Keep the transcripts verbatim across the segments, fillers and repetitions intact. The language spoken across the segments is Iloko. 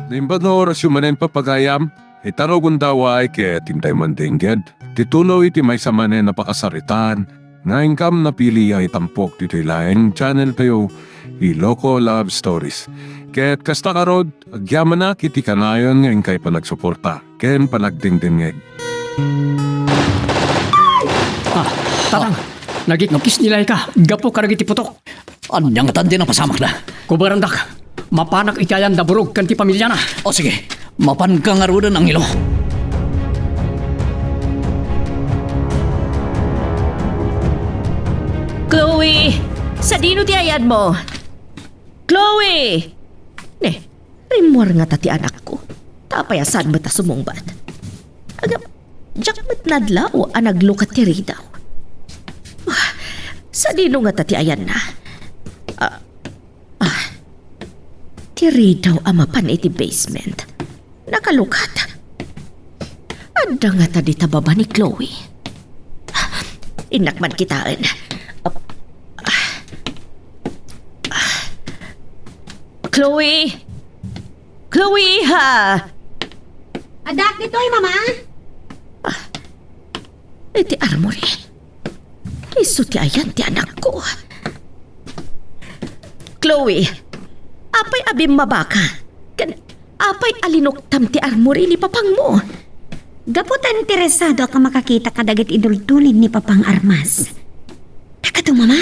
Naimbag nga orasyo manen, pagayam, ita nga gundaway ket intay mandengged ti tulo iti maysa manen a pakasaritaan nga inkam napili a itampok ditoy laeng channel tayo, Ilocos Love Stories. Ket kasta ngarud, agyamanak iti kanayon nga inkay panagsuporta ken panagdengdengngeg. Ah, Tatang, nagiknukis ni Laika gapu kadagiti putok. Ania ngatan ti napasamakda? Kuberandak. Mapanak iti ayan da Burog ken ti pamiliana. O sige, mapanka ngaruden, Angelo. Chloe! Sadino ti ayanmo? Chloe! Ne, rimmuar ngata ti anakko. Ta apay a saan met a sumungbat? Agam, diak met nadlaw a naglukat ti ridaw. Ah, sadino ngata ti ayanna? Ah, ah, ti ridaw a mapan iti basement. Nakalukat. Adda ngata dita baba ni Chloe. Innak man kitaen. Ah, ah, ah. Chloe! Chloe, ha? Addak ditoy, Mama. Ah, iti armory. Isu ti ayan ti anakko. Chloe, apay a bimmabaka? Ken apay a linuktam ti armory ni papangmo? Gapu ta interesadoak a makakita kadagiti idultulin ni Papang armas. Dakado, Mama.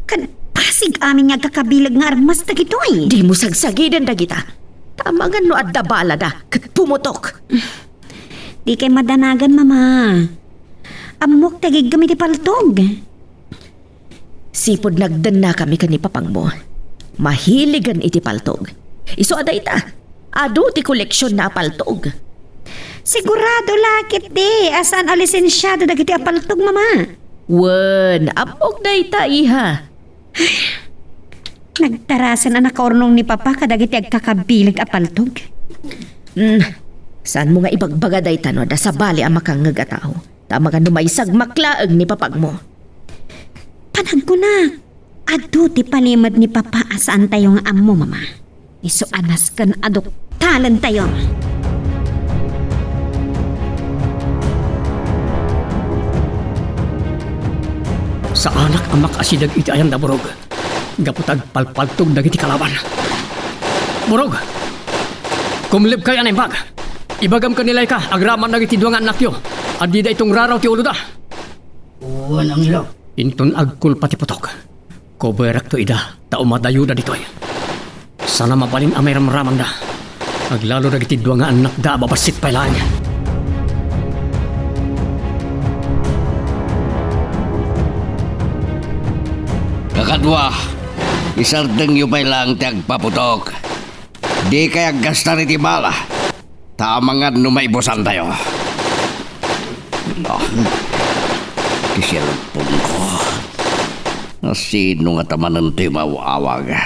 Ken basig amin nga agkakabileg nga armas dagitoy. Dimo sagsagiden dagita. Ta amangan no adda balada ket pumutok. Dikay madanagan, Mama. Ammok ti agiggem iti paltog. Sipud nagdennakami ken ni papangmo, mahiligen iti paltog. Isu a dayta, adu ti koleksionna a paltog. Sigurado la ketdi a saan a lisensiado dagiti a paltog, Mama. Wen, ammok dayta, iha. Nagtarasen a nakaurnong ni Papa kadagiti agkakabileg a paltog. Hmm, saanmo nga ibagbaga dayta no adda sabali a makangngeg a tao? Ta amangan no maisagmak laeng ni papangmo. Panagkunak, adu ti palimed ni Papa a saantayo nga ammo, Mama. Isu a nasken a duktalentayo. Saanak a makasideg iti ayan da Burog gapu ta agpalpaltog dagiti kalaban. Burog! Kumlebkay a naimbag! Ibagam ken ni Laika agraman dagiti dua nga annakyo a dida itungraraw ti uloda. Wen, Angelo. Inton agkulpa ti putok, koberakto ida ta umadayoda ditoy. Sana mabalin a mairamramanda. Aglalo dagiti dua nga annakda a babassit pay laeng. Kakadua, isardengyo pay laeng ti agpaputok. Dikay aggastar iti bala. Ta amangan no maibusantayo. Ah, ti cellphone ko. Asino ngata manen toy maaw-awag?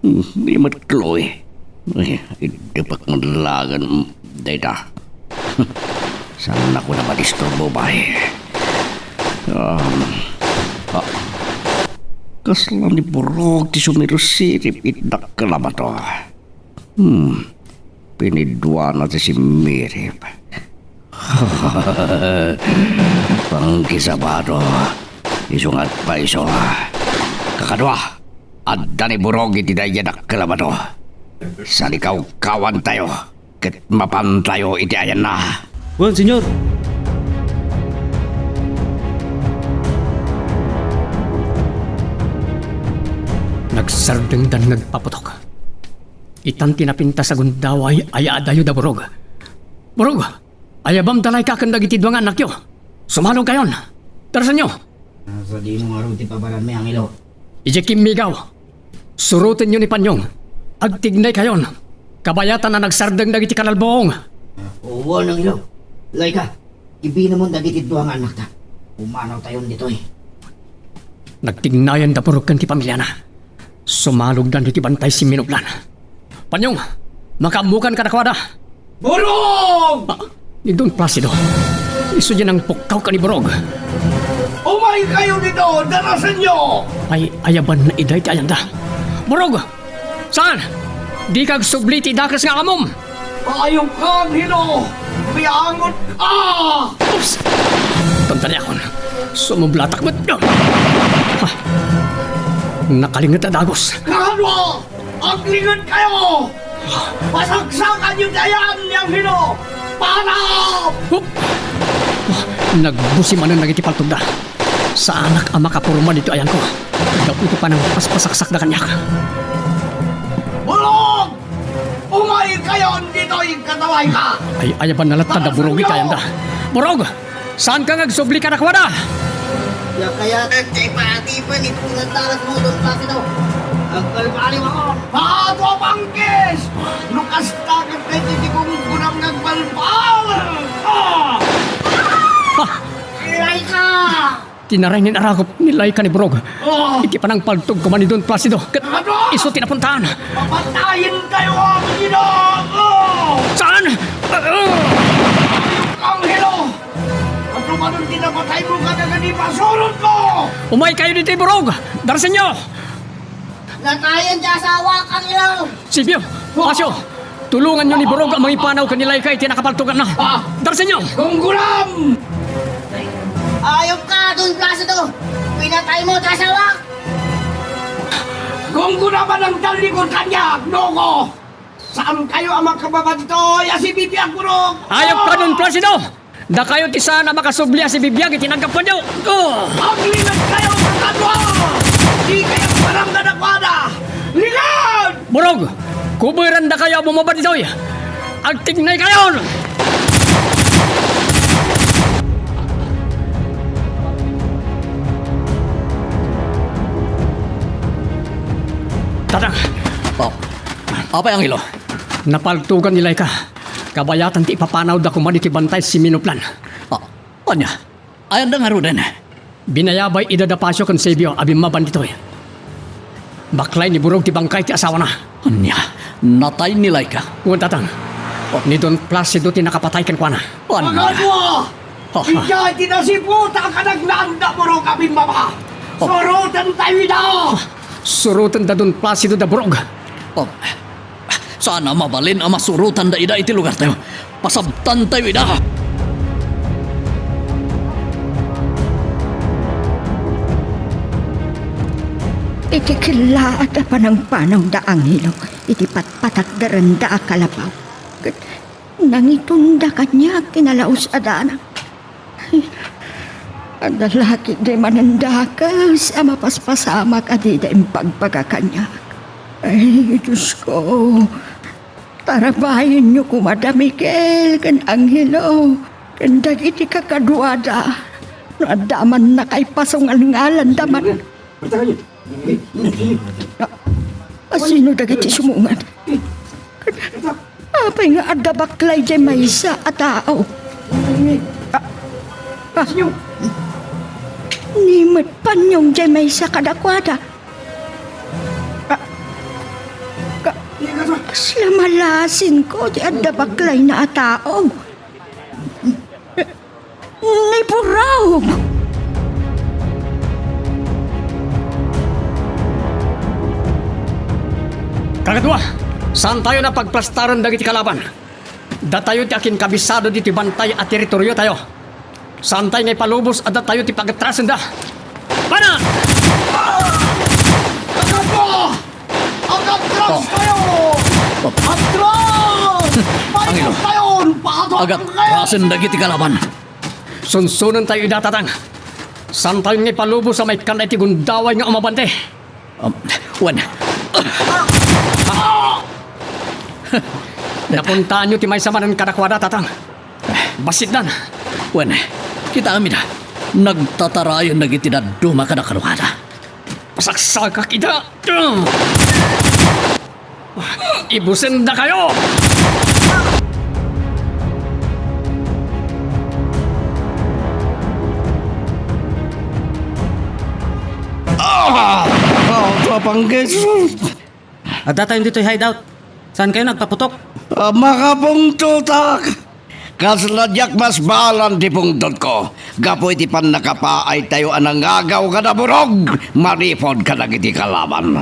Hmm, di met Chloe. Ay, iddepek met laeng dayta. Saannako a madisturbo, bay. Um, ah, kasla ni Burog ti sumirsirip iti dakkel a bato. Hmm. Piniduana ti simmirip. Pangkisabado. Isu nga agpayso. Kakadua, adda ni Burog iti daydiay dakkel a bato. Sanikawkawantayo ket mapantayo iti ayanna. Wen, Señor. Nagsardengdan nga agpaputok. Itan ti napintas a gundaway a yaadayo da Burog. Burog! Ayabam da Laika ken dagiti dua nga annakyo. Sumalogkayon! Darsenyo! Sadino ngarud ti pabaranmi, Angelo? Idiay kimmigaw, surotenyo ni Panyong. Agtignaykayon. Kabayatan a nagsardeng dagiti kanalbuong. Wen, Angelo. Laika, ibinamon dagiti dua nga annakta. Pumanawtayon ditoy. Nagtignayan da Burog ken ti pamiliana. Sumalogdan iti bantay simminublan. Panyong, makaammokan kadakuada. Burog! Ah, ni Don Placido. Isu diay nangpukkaw ken ni Burog. Umaykayo dito, darasenyo! Ay, ayabanna ida iti ayanda. Burog! Saan? Dika agsubli ti dakes nga ammom. Ayupka, Angelo! Biangot ka! Oops! Tantaliakon. Sumublatak met. Ah! Nakalinget a dagus. Kano? Aglinget kayo! Pasaksakan niyo dayan ni Angelo! Para! Hup! Ah, nagbusi manen dagiti paltogda. Saanak a makaporma ditoy ayanko. Gapu iti panangpaspasaksakda kaniak. Bulong! Umaykayon ditoy, katawayka! Ay, ayabanna latta da Burog iti ayanda. Burog! Saanka nga agsubli kadakuada? Diak kayat ti ipatipen iti pinagtaras mo, Don Placido. Agbalbaliw ako. Pato a pangkis! No kasta ket daytoy ti gunggunam nga agbalbal! Ah! Ah! Laika! Ti naraynen a ragup ni Laika ni Burog. Oh! Iti panangpaltog koma ni Don Placido ket Ano? Isu ti napuntaan. Papatayen kayo, Angelo! Oh! Saan? Ah, ah! Angelo! Ano man ang tinapatay mo kadagadi pasurot ko? Umay kayo ditoy Burog! Darsenyo! Natayen ti asawak, Angelo! Silvio! Pasio! Tulonganyo ni Burog a mangipanaw ken ni Laika iti nakapaltoganna. Ah! Darsenyo! Gunggunam! Ayop ka, Don Placido! Pinatay mo ti asawak! Gunggunam a nagtallikod kaniak, loko! Saan kayo a makababa ditoy a si Bibi Agburog? Ayop ka, Don Placido! Dakayo ti saan a makasubli a sibibiag iti naggapuanyo. Oh! Aglimed kayo kadua! Di kayo parang kadakuada! Ligan! Burog! Kuberan dakayo a bumaba ditoy! Agtignay kayon! Tatang! Oh. Apay, Angelo? Napaltogan ni Laika. Kabayatan ti ipapanawda koma ditoy bantay siminuplan. Ah, ania? Ayanda ngaruden? Binayabay ida da Pasio ken Silvio a bimmaban ditoy. Baklay ni Burog ti bangkay ti asawana. Ania? Natay ni Laika? Wen, Tatang. Oh. Ni Don Placido ti nakapatay kenkuana. Ania? Agagwa! Ha, ha. Idiay ti nasiputa a kanagnaan da Burog a bimmaba. Oh. Suroten tayo ida! Suroten da Don Placido da Burog. Oh. Saan a mabalin a masurotan da ida iti lugar tayo. Pasabtan tayo ida. Iti kellaat a panangpanaw da Angelo iti patpatakderanda a kalapaw. Ket nangitunda kaniak ti nalaus a danag. Adda la ketdi manen dakes a mapaspasamak a dida imbagbaga kaniak. Ay, Dios ko, tarabayenyo koma da Miguel ken Angelo ken dagiti kakaduada. No adda man nakaipasungan ngalanda man. Ah, asino dagiti sumungan? Apay nga adda baklay diay maysa a tao? Ah, ah, ni met panyong diay maysa kadakuada. Ah, ka-, kasla malasinko ti adda baklayna a tao. Ni Burog! Kakadua, saan tayo a pagplastaren dagiti kalaban? Datayo ti akinkabisado ditoy bantay a teritoriotayo. Saan tayo nga ipalubos a datayo ti pagatrasenda. Pana! Kakadua! Agatras kayo! Oh. Atras! Angelo. Paikot kayon! Paatwa kayo! Agatrasen dagiti kalaban. Sunsunen tayo ida, Tatang. Saan tayo nga ipalubos a maikkan iti gundaway nga umabante? Um, wen. Napuntaanyo ti maysa manen kadakuada, Tatang. Bassit dan. Wen, kitaem ida. Nagtatarayon dagiti dadduma kadakuada. Pasaksakak ida. Ibusendakayo! Ah! Ah, Pangkis! Adda tayo ditoy hideout. Saan kayo nagpaputok? Ah, makapungtotak! Kasla diak masbalan ti pungtotko, gapu iti pannakapaay tayo a nangagaw kada Burog, manipod kadagiti kalaban.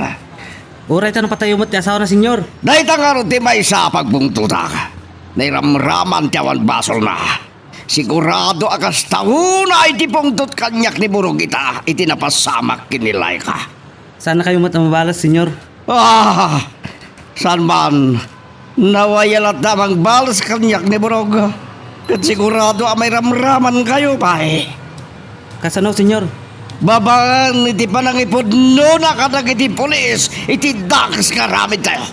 Uray ta napatayo met ti asawana, Señor. Dayta ngarud ti maysa a pagbungtotak. Nairamraman ti awan basolna. Sigurado a kasta unay ti pungtot kaniak ni Burog ita iti napasamak ken ni Laika. Saannakayo met a mabalas, Señor. Ah! Saan man? Nawaya latta a mangbalas kaniak ni Burog. Ket sigurado a mairamramankayo pay. Kasano, Señor? Babaen iti panangipudnona kadagiti pulis iti dakes nga aramidtayo.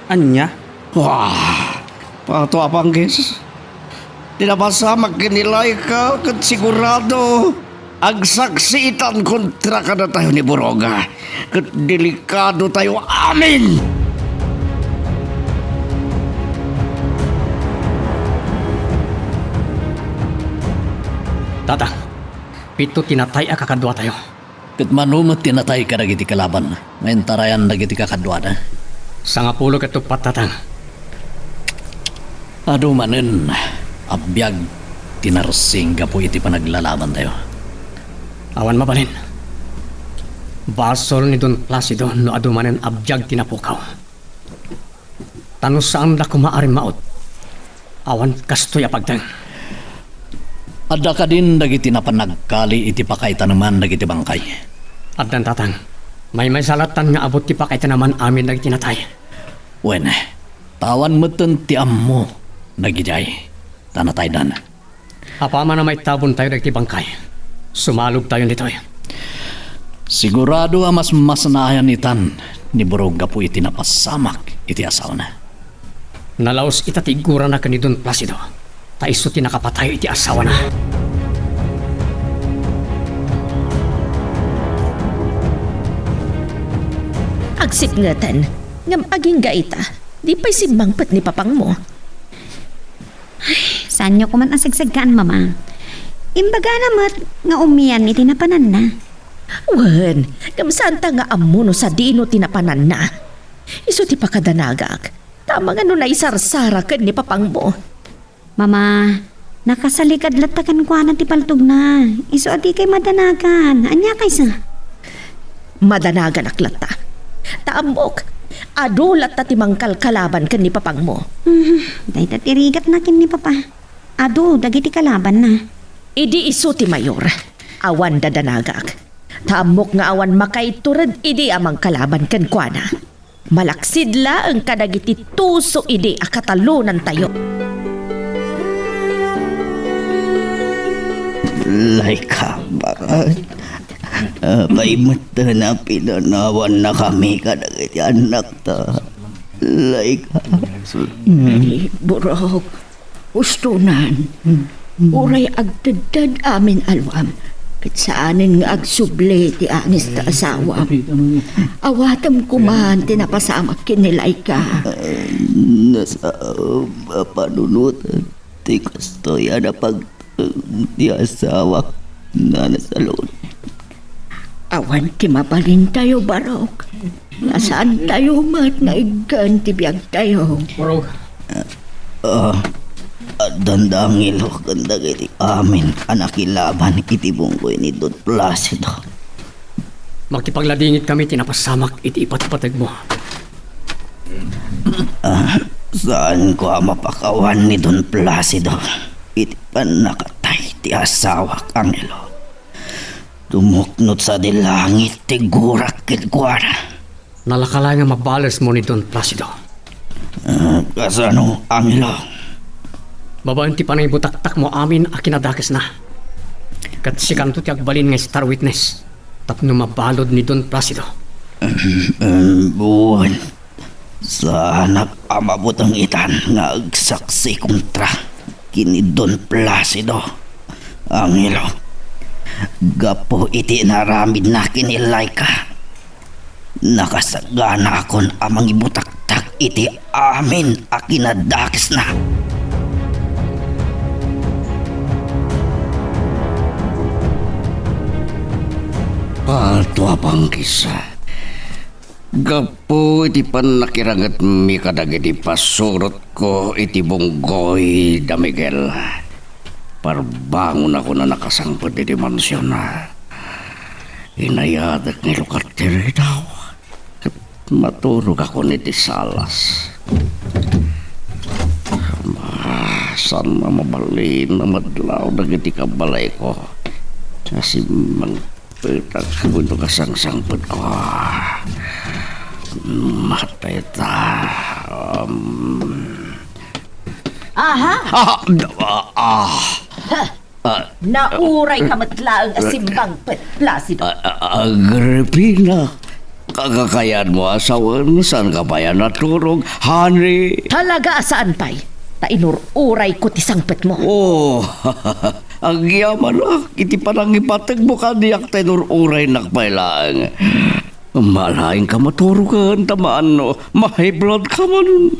Ania? Wah! Ato a panggis. Ti napasamak ken ni Laika ket sigurado agsaksiitan kontra kadatayo ni Burog. Ket delikadotayo amin! Tatang, pito ti natay a kakaduatayo. Ket mano met ti natay kadagiti kalaban nga intarayan dagiti kakaduada? Sangapulo ket uppat, Tatang. Adu manen a biag ti narsing gapu iti panaglalabantayo. Awan mabalin. Basol ni Don Placido no adu manen a biag ti napukaw. Ta no saanda koma a rimmaut, awan kastoy a pagteng. Adda kadin dagiti napan nagkali iti pakaitaneman dagiti bangkay? Addan, Tatang. Maymaysa lattan nga abut ti pakaitaneman amin dagiti natay. Wen, ta awan metten ti ammo dagidiay, ta nataydan. Apaman a maitabontayo dagiti bangkay, sumalogtayon ditoy. Sigurado a mas masnaayan itan ni Burog gapu iti napasamak iti asawana. Nalaus ita ti iggurana ken ni Don Placido, ta isu ti nakapatay iti asawana. Agsipngeten, ngem agingga ita, di pay simmangpet ni papangmo. Ay, saanyo koman a sagsagkaan, Mama. Imbagana met nga umian iti napananna. Wen, ngem saanta nga ammo no sadino ti napananna. Isu ti pakadanagak, ta amangan no naisarsara ken ni papangmo. Mama, nakasalikad latta kenkuana ti paltogna. Isu a dikay madanagan. Ania kaysa? Madanaganak latta. Ta ammok, adu latta ti mangkalkalaban ken ni papangmo. Hmm, dayta ti rigatna ken ni papa. Adu dagiti kalabanna. Idi isu ti mayor, awan dadanagak. Ta ammok nga awan makaitured idi a mangkalaban kenkuana. Malaksid laeng kadagiti tuso idi a katalonantayo. Laika, bakit? Apay met ta napinanawannakami kadagiti annakta? Laika. Burok. Ustonan, uray agtedded amin a luam, ket saanen nga agsubli ti angis ta asawam. Awatem koman ti napasamak ken ni Laika. Nasaan a panunoten ti kastoy a napagteng ti asawak, Nana Salud. Awan ti mabalintayo, Barok. Nasaantayo met nga iggen ti biagtayo. Barok. Ah, addan da Angelo ken dagiti amin a nakilaban iti bunggoy ni Don Placido. Makipagladingit kami ti napasamak iti ipatpategmo. Ah, saanko a mapakawan ni Don Placido iti pannakatay ti asawak, Angelo. Tumuknot sadi langit ti gurak kenkuana. Nalaka laeng a mabalesmo ni Don Placido. Ah, kasano, Angelo? Babaen ti panangibutaktakmo amin a kinadakesna. Ket sikanto ti agbalin nga star witness tapno mabalud ni Don Placido. Em, em, wen. Saanak a mabuteng itan nga agsaksi kontra ken ni Don Placido, Angelo. Gapu iti inaramidna ken ni Laika, nakasaganakon a mangibutaktak iti amin a kinadakesna. Ato a panggis. Gapu iti pannakirangetmi kadagiti pasurotko iti bunggoy da Miguel, parbangonakon a nakasangpet iti mansionna. Inayadek nga ilukat ti ridaw. Ket Maturogakon iti salas. Ah, saan a mabalin a madlaw dagiti kabalayko a simmangpetak wenno kasangsangpetko. Matay ta. Um. Aha! Ah, ah, ah. Ha! Ah. Nauray ka met laeng a simmangpet, Placido. Ah, ah, Agripina, kakakayanmo a sawen, saanka pay a naturog, honey? Talaga a saan pay, ta inur-urayko ti sangpetmo. Oh, agyamanak iti panangipategmo kaniak ta inur-uraynak pay laeng. Malaingka maturogen, ta maano, ma-high blood ka man.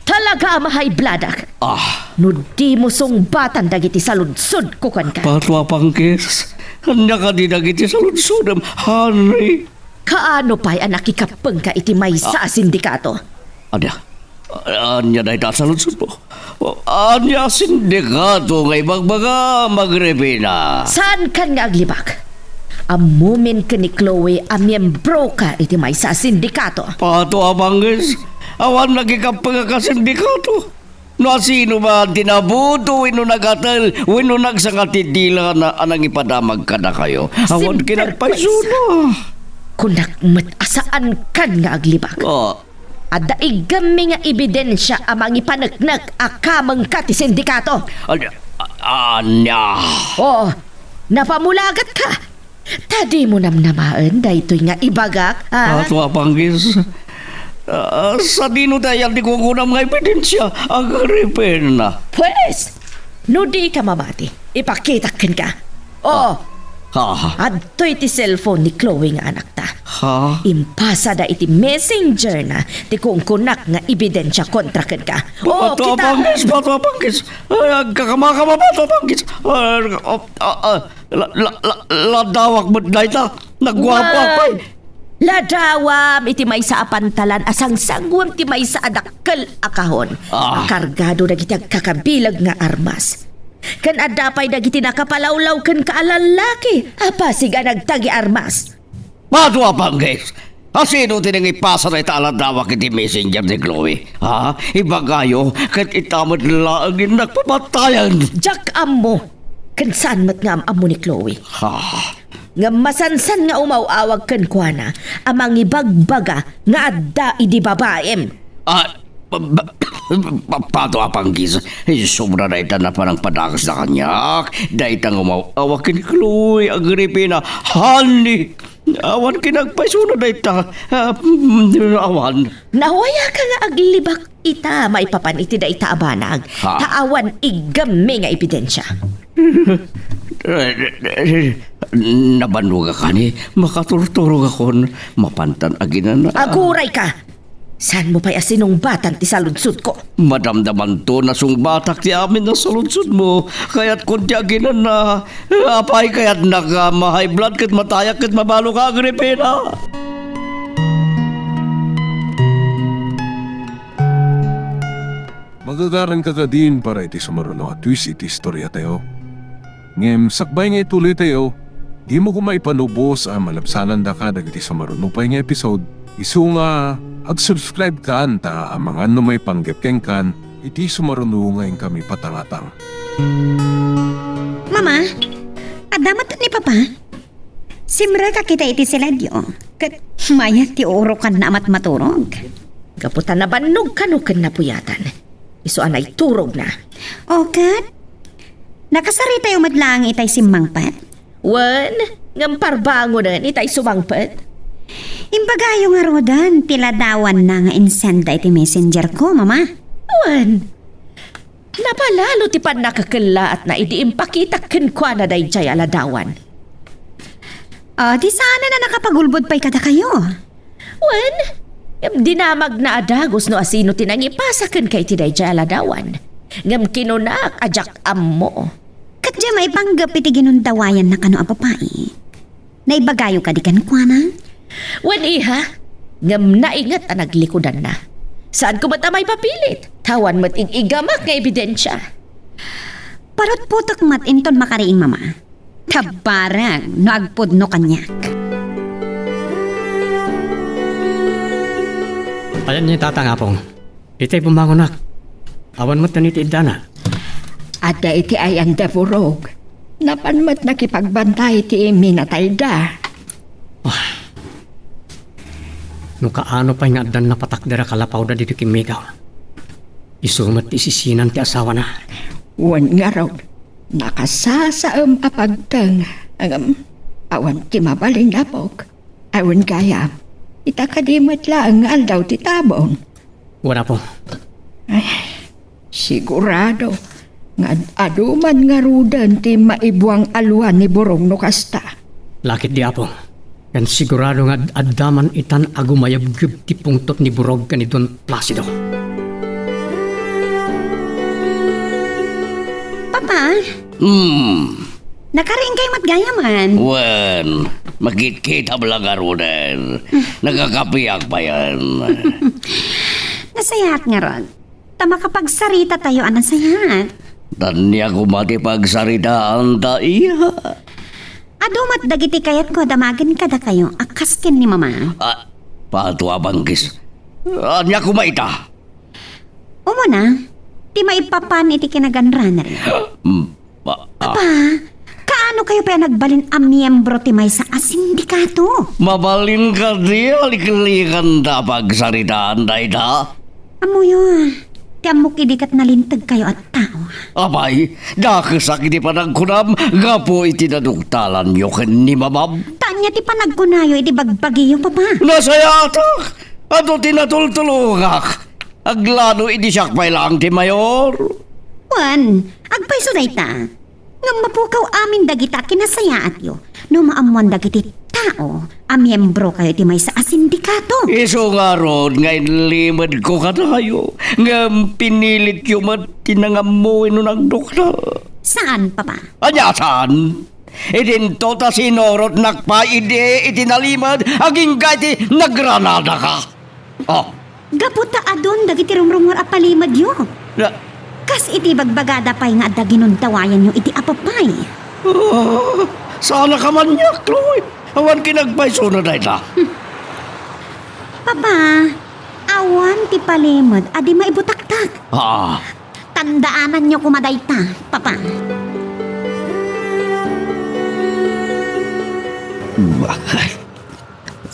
Talaga a ma-high bloodak. Ah. No dimo sungbatan dagiti saludsodko kenka. Pato a Pangkis, ania kadi dagiti saludsodem, honey? Kaano pay a nakikappengka iti maysa a sindikato? Ania? Ania dayta a saludsodmo? Ania a sindikato nga ibagbagam, Agripina? Saankan nga aglibak? Ammomin ken ni Chloe a miembroka iti maysa a sindikato. Pato a Pangkis, awan nakikappengak a sindikato. No asino man ti nabuto wenno nagatel wenno nagsanga ti dila na a nangipadamag kadakayo, awan kinagpaysona. Kunak met a saankan nga aglibak. Ah. Adda iggammi nga ebidensia a mangipaneknek a kamengka ti sindikato. Ania? A-, ania? Oo, napamulagatka. Ta dimo namnamaen daytoy nga ibagak, a? Ato a Pangkis. Ah, sadino ti ayan ti kukunam nga ebidensia, Agripina? Pwes, no dika mamati, ipakitak kenka. Oh, ha? Adtoy ti cellphone ni Chloe nga anakta. Ha? Impasada iti messengerna ti kunkunak nga ebidensia kontra kenka. Oh, Pato a kita. Pangkis, Pato a Pangkis. Ay, agkakamakama, Pato a Pangkis. Ah, ah, ah, ah. La, la, la, ladawak met dayta. Nagguapo a pay. Ladawam iti maysa a pantalan a sangsanguem ti maysa a dakkel a kahon. Ah. A kargado dagiti agkakabileg nga armas. Ken adda pay dagiti nakapalawlaw kenka a lallaki a pasig a nagtagi armas. Pato a Pangkis! Asino ti nangipasa dayta a ladawak iti messenger ni Chloe? Ha? Ibagayo, ket ita met laeng ti nagpapatayen. Diak ammo. Ken saan met nga am-ammo ni Chloe. Ha? Ngem masansan nga umaw-awag kenkuana a mangibagbaga nga adda idi babaem. Ah, pa-, pa-, pa-, Pato a Pangkis, sobra dayta napanangpadakesda kaniak, dayta nga umaw-awag ken Chloe, Agripina, honey. Awan kinagpaysona dayta. Ah, mm, awan. Nawayaka nga aglibak ita maipapan iti dayta a banag. Ha? Ta awan iggammi nga ebidensia. Nabannogak, honey. Makaturturogakon. Mapantan aginana. Agurayka! Saanmo pay a sinungbatan ti saludsodko? Madamdamanto, nasungbatak ti amin a saludsodmo. Kayatkon ti aginana. Apay, kayatnak a ma-high blood ket matayak ket mabalok, Agripina? Magagaranka kadin para iti sumaruno a twist iti istoriatayo. Ngem sakbay nga ituloytayo, dimo koma ipanubos a malabsanandaka dagiti sumaruno pay nga episode, isu nga ag-subscribe kan ta amangan no maipanggep kenkan iti sumaruno nga inkami patangatang. Mama, adda met ni Papa? Simrekak ita iti siledyo, ket mayat ti uurokanna a matmaturog. Gapu ta nabannog kano ken napuyatan, isu a naiturogna. O ket? Nakasaritayo met laeng itay simmangpet? Wen, ngem parbangonen itay sumangpet. Imbagayo ngaruden ti ladawanna nga insenda iti messenger ko, Mama. Wen, napalalo ti pannakakellaatna idi impakitak kenkuana daydiay a ladawan. Ah, di saanen a nakapagulbod pay kadakayo? Wen, ngem dinamagna a dagus no asino ti nangipasa kenka iti daydiay a ladawan. Ngem kinunak a diak ammo. Ket diay maipanggep iti ginundawayanna kano a babai. Naibagayo kadi kenkuana? Wen, iha, ngem nainget a naglikudanna. Saanko met a maipapilit, ta awan met ig-igamak nga ebidensia. Parutputek met inton makariing, Mama. Tabbareng no agpudno kaniak. Ayan ni Tatang, Apong. Itay bumangonak. Awan met iti iddana. Adda iti ayanda, Burog. Napan met nakipagbantay iti minatayda. Ah. No kaano pay nga addan napatakder a kalapawda ditoy kimmigaw. Isu met ti isisinan ti asawana. Wen ngarud, nakasasaem a pagteng, ngem awan ti mabalin, apok. Awan gayam, ita kadi met laeng nga aldaw ti tabon. Wen, Apo. Ay, sigurado nga ad-, adu man ngaruden ti maibuang alwan ni Burog no kasta. Lakit di, Apo. Ken sigurado nga ad-, adda man itan a gumayebgeb ti pungtot ni Burog ken ni Don Placido. Papa, Hmm. Nakariing kayo met gayaman. Wen, makitkitam la ngaruden. Nagakapiak payen. Nasayaat ngarud. Ta makapagsarita tayo a nasayaat. Ania koma ti pagsaritaan ta, iya? Adu met dagiti kayatko a damagen kadakayo a kas ken ni Mama. Ah, pato a bangkis. Ania koma ita? Umuna, ti maipapan iti kinaganranayo. Mm, pa-, ah. Apa, kaano kayo pay a nagbalin a miyembro ti maysa a sindikato? Mabalin kadi a liklikan ta a pagsaritaan dayta? Ammoyo, ti ammok idi ket nalinteg kayo a tao. Apay, dakesak iti panagkunam gapu iti naduktalanyo ken ni Mamam. Ta ania ti panagkunayo iti bagbagiyo, Papa? Nasayaatak! Adu ti natultulongak! Aglalo idi siak pay laeng ti mayor. Wen, agpayso dayta. Ngem mapukaw amin dagita a kinasayaatyo no maammoan dagiti tao a miyembro kayo iti maysa a sindikato. Isu ngarud nga inlimedko kadayo, ngem pinilityo met ti nangammo wenno nagduktal. Saan, Papa? Ania saan? Idinto ta sinurotnak pay idi iti nalimed agingga iti nagranadaka. Oh. Gapu ta adun dagiti rumrumuar a palimedyo. Na- Kas iti bagbagada pay nga adda ginundawayanyo iti apapay. Ah, saan a kamaniak, Chloe. Awan kinagpaysona dayta. Hmm. Papa, awan ti palimed a di maibutaktak. Ah. Tandaananyo koma dayta, Papa. Bakit?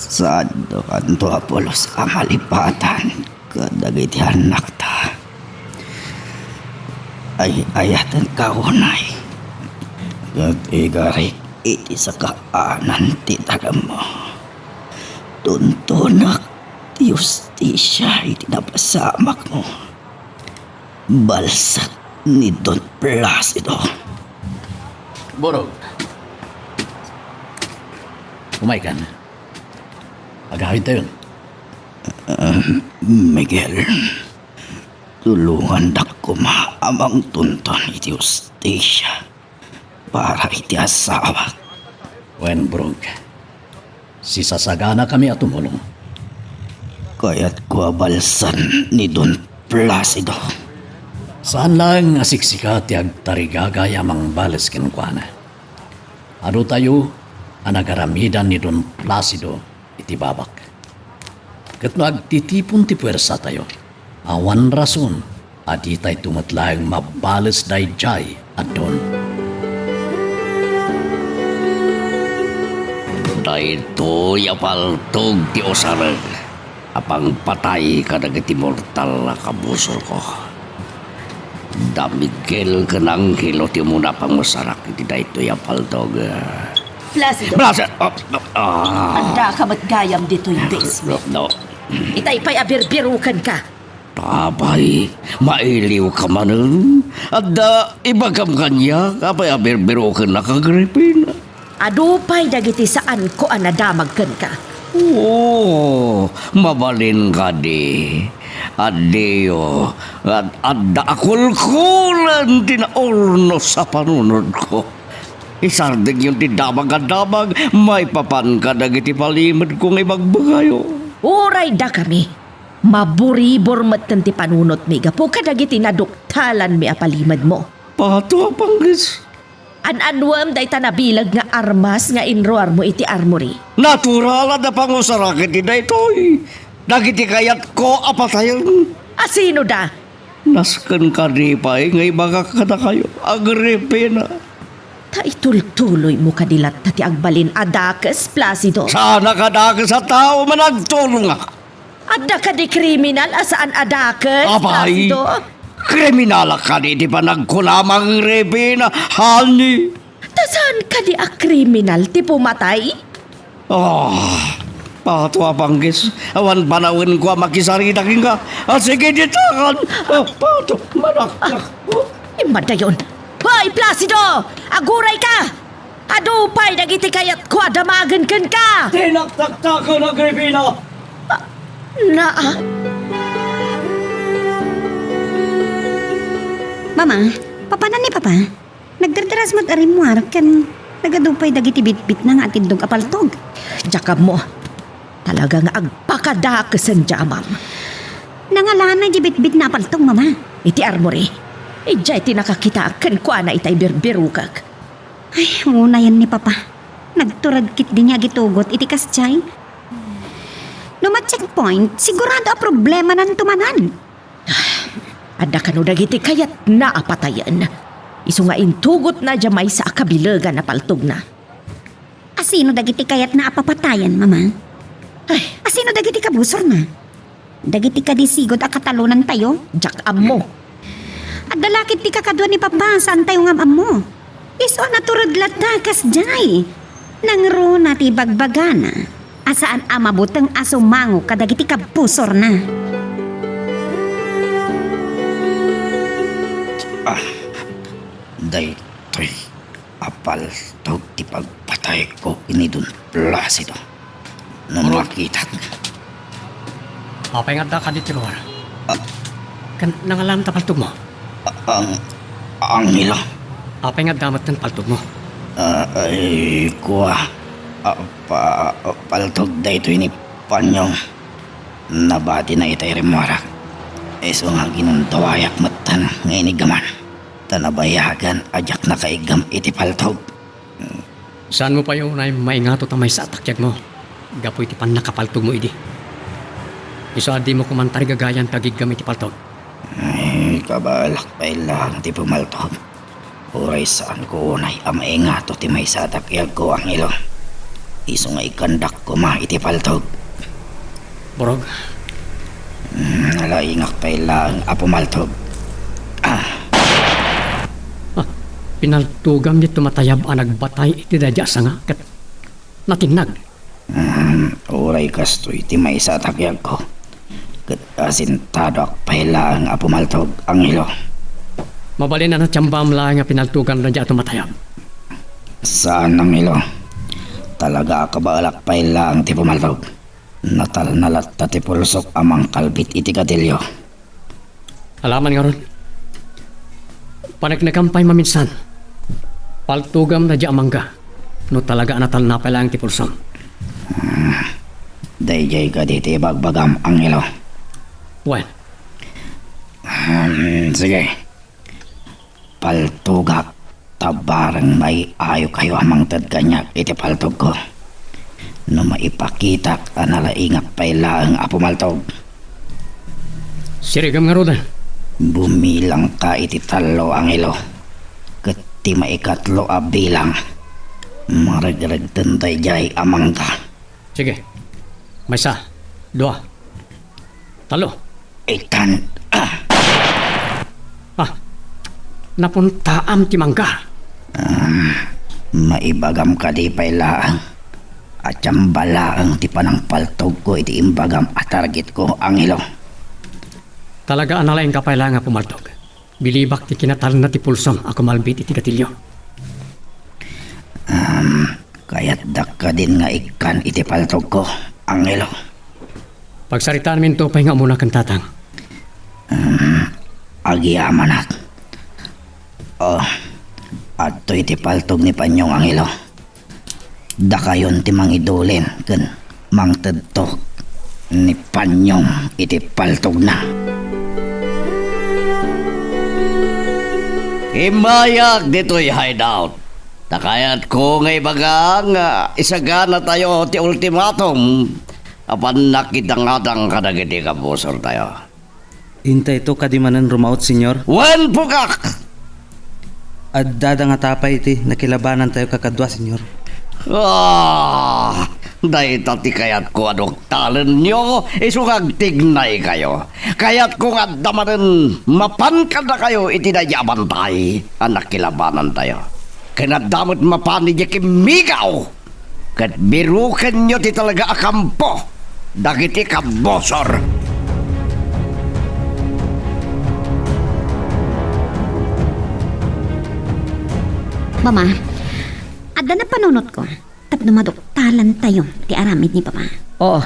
Saanto kanto a pulos a malipatan kadagiti annakta. Ay-ayatenka unay. Ket igarik iti sakaanan ti tagemmo. Tuntunek ti hustisia iti napasamakmo. Balsat ni Don Placido. Burog. Umaykan. Agawidtayon. Ah, Miguel, tulongandak koma a mangtunton iti hustisia para iti asawak. Wen, Burog. Sisasaganakami a tumulong. Kayatko a balsan ni Don Placido. Saan laeng a siksika ti agtarigagay a mangbales kenkuana. Adutayo a nagaramidan ni Don Placido iti babak. Ket no agtitipon ti puersatayo, awan rason a ditayto met laeng mabales daydiay a Don. Daytoy a paltog ti usarek a pangpatay kadagiti mortal a kabusorko. Da Miguel ken Angelo ti umuna a pangusarak iti daytoy a paltog. Placido. Placido. Ah, ah, ah. Addaka met gayam ditoy basement. No. Itay pay a birbirukenka. Apay, mailiwka manen? Adda ibagam kaniak, apay a birbirukennak, Agripina? Adu pay dagiti saanko a nadamag kenka. Oo, mabalin kadi. Adiyo, ad-, adda a kulkulen ti naurnos a panunotko. Isardengyon ti damag a damag, maipapan kadagiti palimedko nga ibagbagayo. Uray dakami, maburibor metten ti panunotmi gapu kadagiti naduktalanmi a palimedmo. Pato a panggis. An-anuem dayta nabileg nga armas nga inruarmo iti armory? Natural a napangusarak iti daytoy. dagiti kayatko a patayen. Asino da? Nasken kadi pay nga ibagak kadakayo, Agripina. Ta itultuloymo kadi latta ti agbalin a dakes, Placido? Saanak a dakes a tao man agtulongak. Adda kadi kriminal a saan a dakes, Apay, Placido? Kriminalak kadi ti panagkunam, Agripina, honey? Ta saan kadi a kriminal ti pumatay? Ah, pato a panggis, awan panawenko a makisarita kenka. Ah, sige, ditakan. Ah, pato, manaknak. Immadayon. Hoy, Placido! Agurayka! Adu pay dagiti kayatko a damagen kenka! Tinaktaktaken, Agripina! Ah, naa. Mama, papanan ni Papa? Nagdardaras met a rimmuar ken nagadu pay dagiti bitbitna nga atindog a paltog. Diak ammo. Talaga nga agpakadakesen ti amam. Nangalanay di bitbitna a paltog, Mama. Iti armory. Idiay ti nakakitaak ken kuana itay birbirokek. Ay, unayen ni Papa. Nagtured ketdi nga agitugot iti kasdiay. No ma-checkpoint, sigurado a problema nanto manen. Adda kano dagiti kayatna a patayen. Isu nga intugotna diay maysa a kabilegan a paltogna. Asino dagiti kayatna a papatayen, Mama? Ay. Asino dagiti kabusorna? Dagiti kadi sigud a katalonantayo? Diak ammo. Adda la ketdi kakadua ni Papa, saantayo nga am-ammo. Isu a natured latta kasdiay. Nangruna ti bagbagana a saan a mabuteng a sumango kadagiti kabusorna. Ah, daytoy a paltog ti pagpatayko ken ni Don Placido. No makitak. Apay nga adda kadi ti ruar? Ah. Ken nangalan ta paltogmo? Ah, ang, Angelo. Apay nga adda met ti paltogmo? Ah, ay, kua. Ah, pa-, paltog daytoy ni Panyong. Nabati na itay rimmuarak. Isu nga ginundawayak metten nga iniggaman. Ta nabayagan a diak nakaiggam iti paltog. Saanmo pay unay maingato ta maysa a takyagmo gapu iti pannakapaltogmo idi. Isu a dimo koman tarigagayan ti agiggam iti paltog. Ay, kabaelak pay laeng ti pumaltog. Uray saanko unay a maingato ti maysa a takyagko, Angelo. Isu nga ikkandak koma iti paltog. Burog. Hmm, nalaingak pay laeng a pumaltog. Ah. Ah, pinaltogam diay tumatayab a nagbatay iti daydi a sanga ket natinnag. Hmm, uray kastoy ti maysa a takyagko. Ket asintadoak pay laeng a pumaltog, Angelo. Mabalin a natiambam laeng a pinaltogam daydi a tumatayab? Saan, Angelo. Talaga a kabaelak pay laeng ti pumaltog. Natalna latta ti pulsok a mangkalbit iti gatilio. Alaman ngarud. Paneknekam pay maminsan. Paltogam daydi a mangga. No talaga a natalna pay laeng ti pulsom. Hmm. Daydiay kadi ti ibagbagam, Angelo? Wen. Hmm, sige. Paltogak ta bareng maiayokayo a mangted kaniak iti paltogko. No maipakitak a nalaingak pay laeng a pumaltog. Sirigem ngaruden. Bumilangka iti tallo, Angelo. Ket ti maikatlo a bilang, maregregten daydiay a mangga. Sige. Maysa, dua, tallo. Itan, ah. Ah, napuntaam ti mangga. Ah, maibagam kadi pay laeng a tiamba laeng ti panangpaltogko iti imbagam a targetko, Angelo? Talaga a nalaingka pay laeng a pumaltog. Bilibak ti kinatalna ti pulsom a kumalbit iti gatilio. Um, kayatdak kadin nga ikkan iti paltogko, Angelo. Pagsaritaanminto pay nga umuna ken tatang. Um, agyamanak. Oh, adtoy ti paltog ni Panyong, Angelo. Dakayon ti mangidulin ken mangtedto ni Panyong iti paltogna. Immayak ditoy hideout. Ta kayatko nga ibaga nga isaganatayo ti ultimatum. Apan nakidangadang kadagiti kabusortayo. Intayto kadi manen rumaut, Señor? Wen, pukak! Addada ngata pay iti nakilabanantayo kakadua, Señor. Ah, dayta ti kayatko a duktalenyo, isu nga agtignaykayo. Kayatko nga adda manen mapan kadakayo iti daydi a bantay a nakilabanantayo. Ken adda met mapan idiay kimmigaw. Ket birukenyo ti talaga a kampo dagiti kabusor. Mama, adda napanunotko tapno maduktalantayo ti aramid ni Papa. Oo.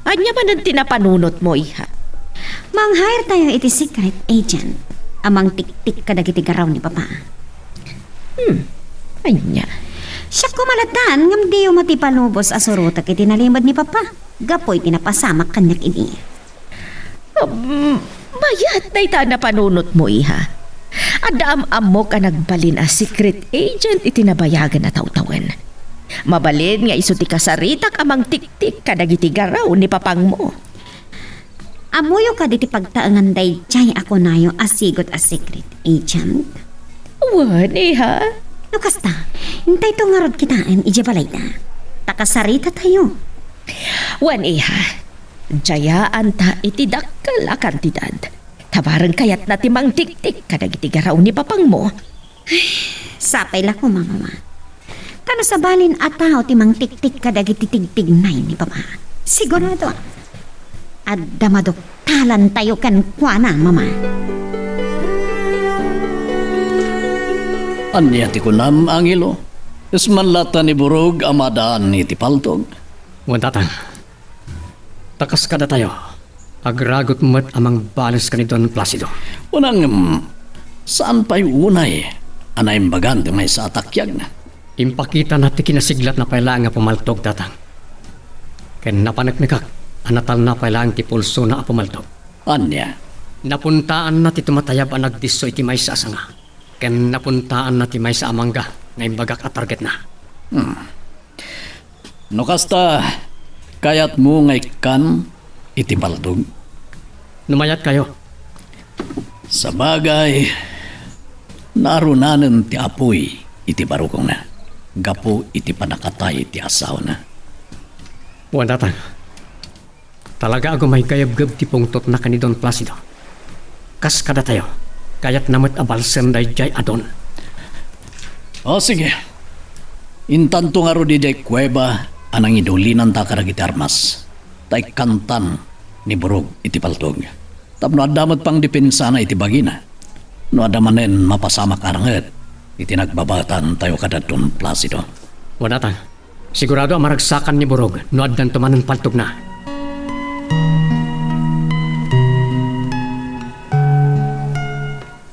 Ania manen ti napanunotmo, iha? Mang-hire tayo iti secret agent a mangtiktik kadagiti garaw ni Papa. Hmm, ania? Siak koma lattan ngem diyo met ipalubos a surotek iti nalimed ni Papa gapu iti napasamak kaniak idi. Um, mayat dayta a napanunotmo, iha. Adda am-ammok a nagbalin a secret agent iti nabayagen a tawtawen. Mabalin nga isu ti kasaritak a mangtiktik kadagiti garaw ni papangmo. Ammoyo kadi ti pagtaengan daydiay a kunayo a sigud a secret agent? Wen, iha. No kasta, intayto ngarud kitaen idiay balayda. Ta kasaritatayo. Wen, iha. Diaanta iti dakkel a kantidad. Ta bareng kayatna ti mangtiktik kadagiti garaw ni papangmo. Sapay la koma, Mama. Ta no sabalin a tao ti mangtiktik kadagiti tigtignay ni Papa, sigurado, adda maduktalantayo kenkuana, Mama. Ania ti kunam, Angelo? Isman latta ni Burog a madaan iti paltog? Wen, Tatang. Ta kas kadatayo, agragot met a mangbales ken ni Don Placido. Wen, ngem saan pay unay a naimbagan ti maysa a takiagna? Impakitana ti kinasiglatna pay laeng a pumaltog, Tatang. Ken napaneknekak a natalna pay laeng ti pulsona a pumaltog. Ania? Napuntaanna ti tumatayab a nagdisso iti maysa a sanga. Ken napuntaanna ti maysa a mangga nga imbagak a targetna. Hmm. No kasta, kayatmo nga ikkan iti paltog? No mayatkayo. Sabagay, narunanen ti apuy iti barukongna gapu iti pannakatay ti asawana. Wen, Tatang. Talaga a gumaygayabgab ti pungtotna ken ni Don Placido. Kas kadatayo, kayatna met a balsen daydiay a Don. O, sige. Intanto ngarud idiay kuweba a nangidulinanta kadagiti armas, ta ikkantan ni Burog iti paltog. Tapno adda met pangdepensana iti bagina. No adda manen mapasamak a ranget iti nagbabaetantayo kada Don Placido. Wen, Tatang. Sigurado a maragsakan ni Burog no addanto manen paltogna.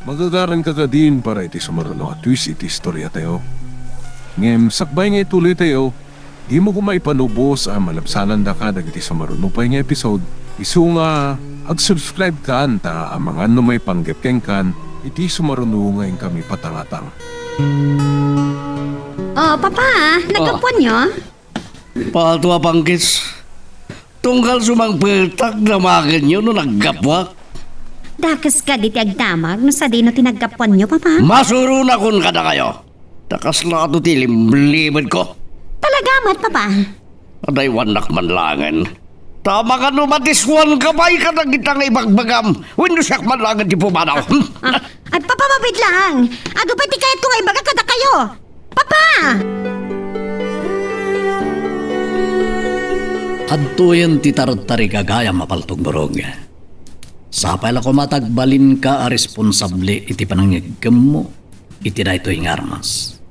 Magagaranka kadin para iti sumaruno a twist iti istoriatayo. Ngem sakbay nga ituloytayo, dimo koma ipalubos a malabsanandaka dagiti sumaruno pay nga episode, isu nga ag-subscribe kan ta amangan no maipanggep kenkan iti sumaruno nga inkami patangatang. Oh, Papa, naggapuanyo? Pato a pangkis. Tunggal sumangpetak damagenyo no naggapuak. Dakes kadi ti agdamag no sadino ti naggapuanyo, Papa? Masuronakon kadakayo. Ta kasla adu ti limlimedko. Talaga met, Papa? Adaywannak man laengen. Ta amangan no madiskuanka pay kadagita nga ibagbagam wenno siak man laengen ti pumanaw. Hmm? Ah, ay, Papa, mabiit laeng. Adu pay ti kayatko nga ibaga kadakayo. Papa! Adtoyen ti tartarig a gayam a paltog, Burog. Sapay la koma ta agbalinka a responsable iti panangngeggemmo iti daytoy nga armas.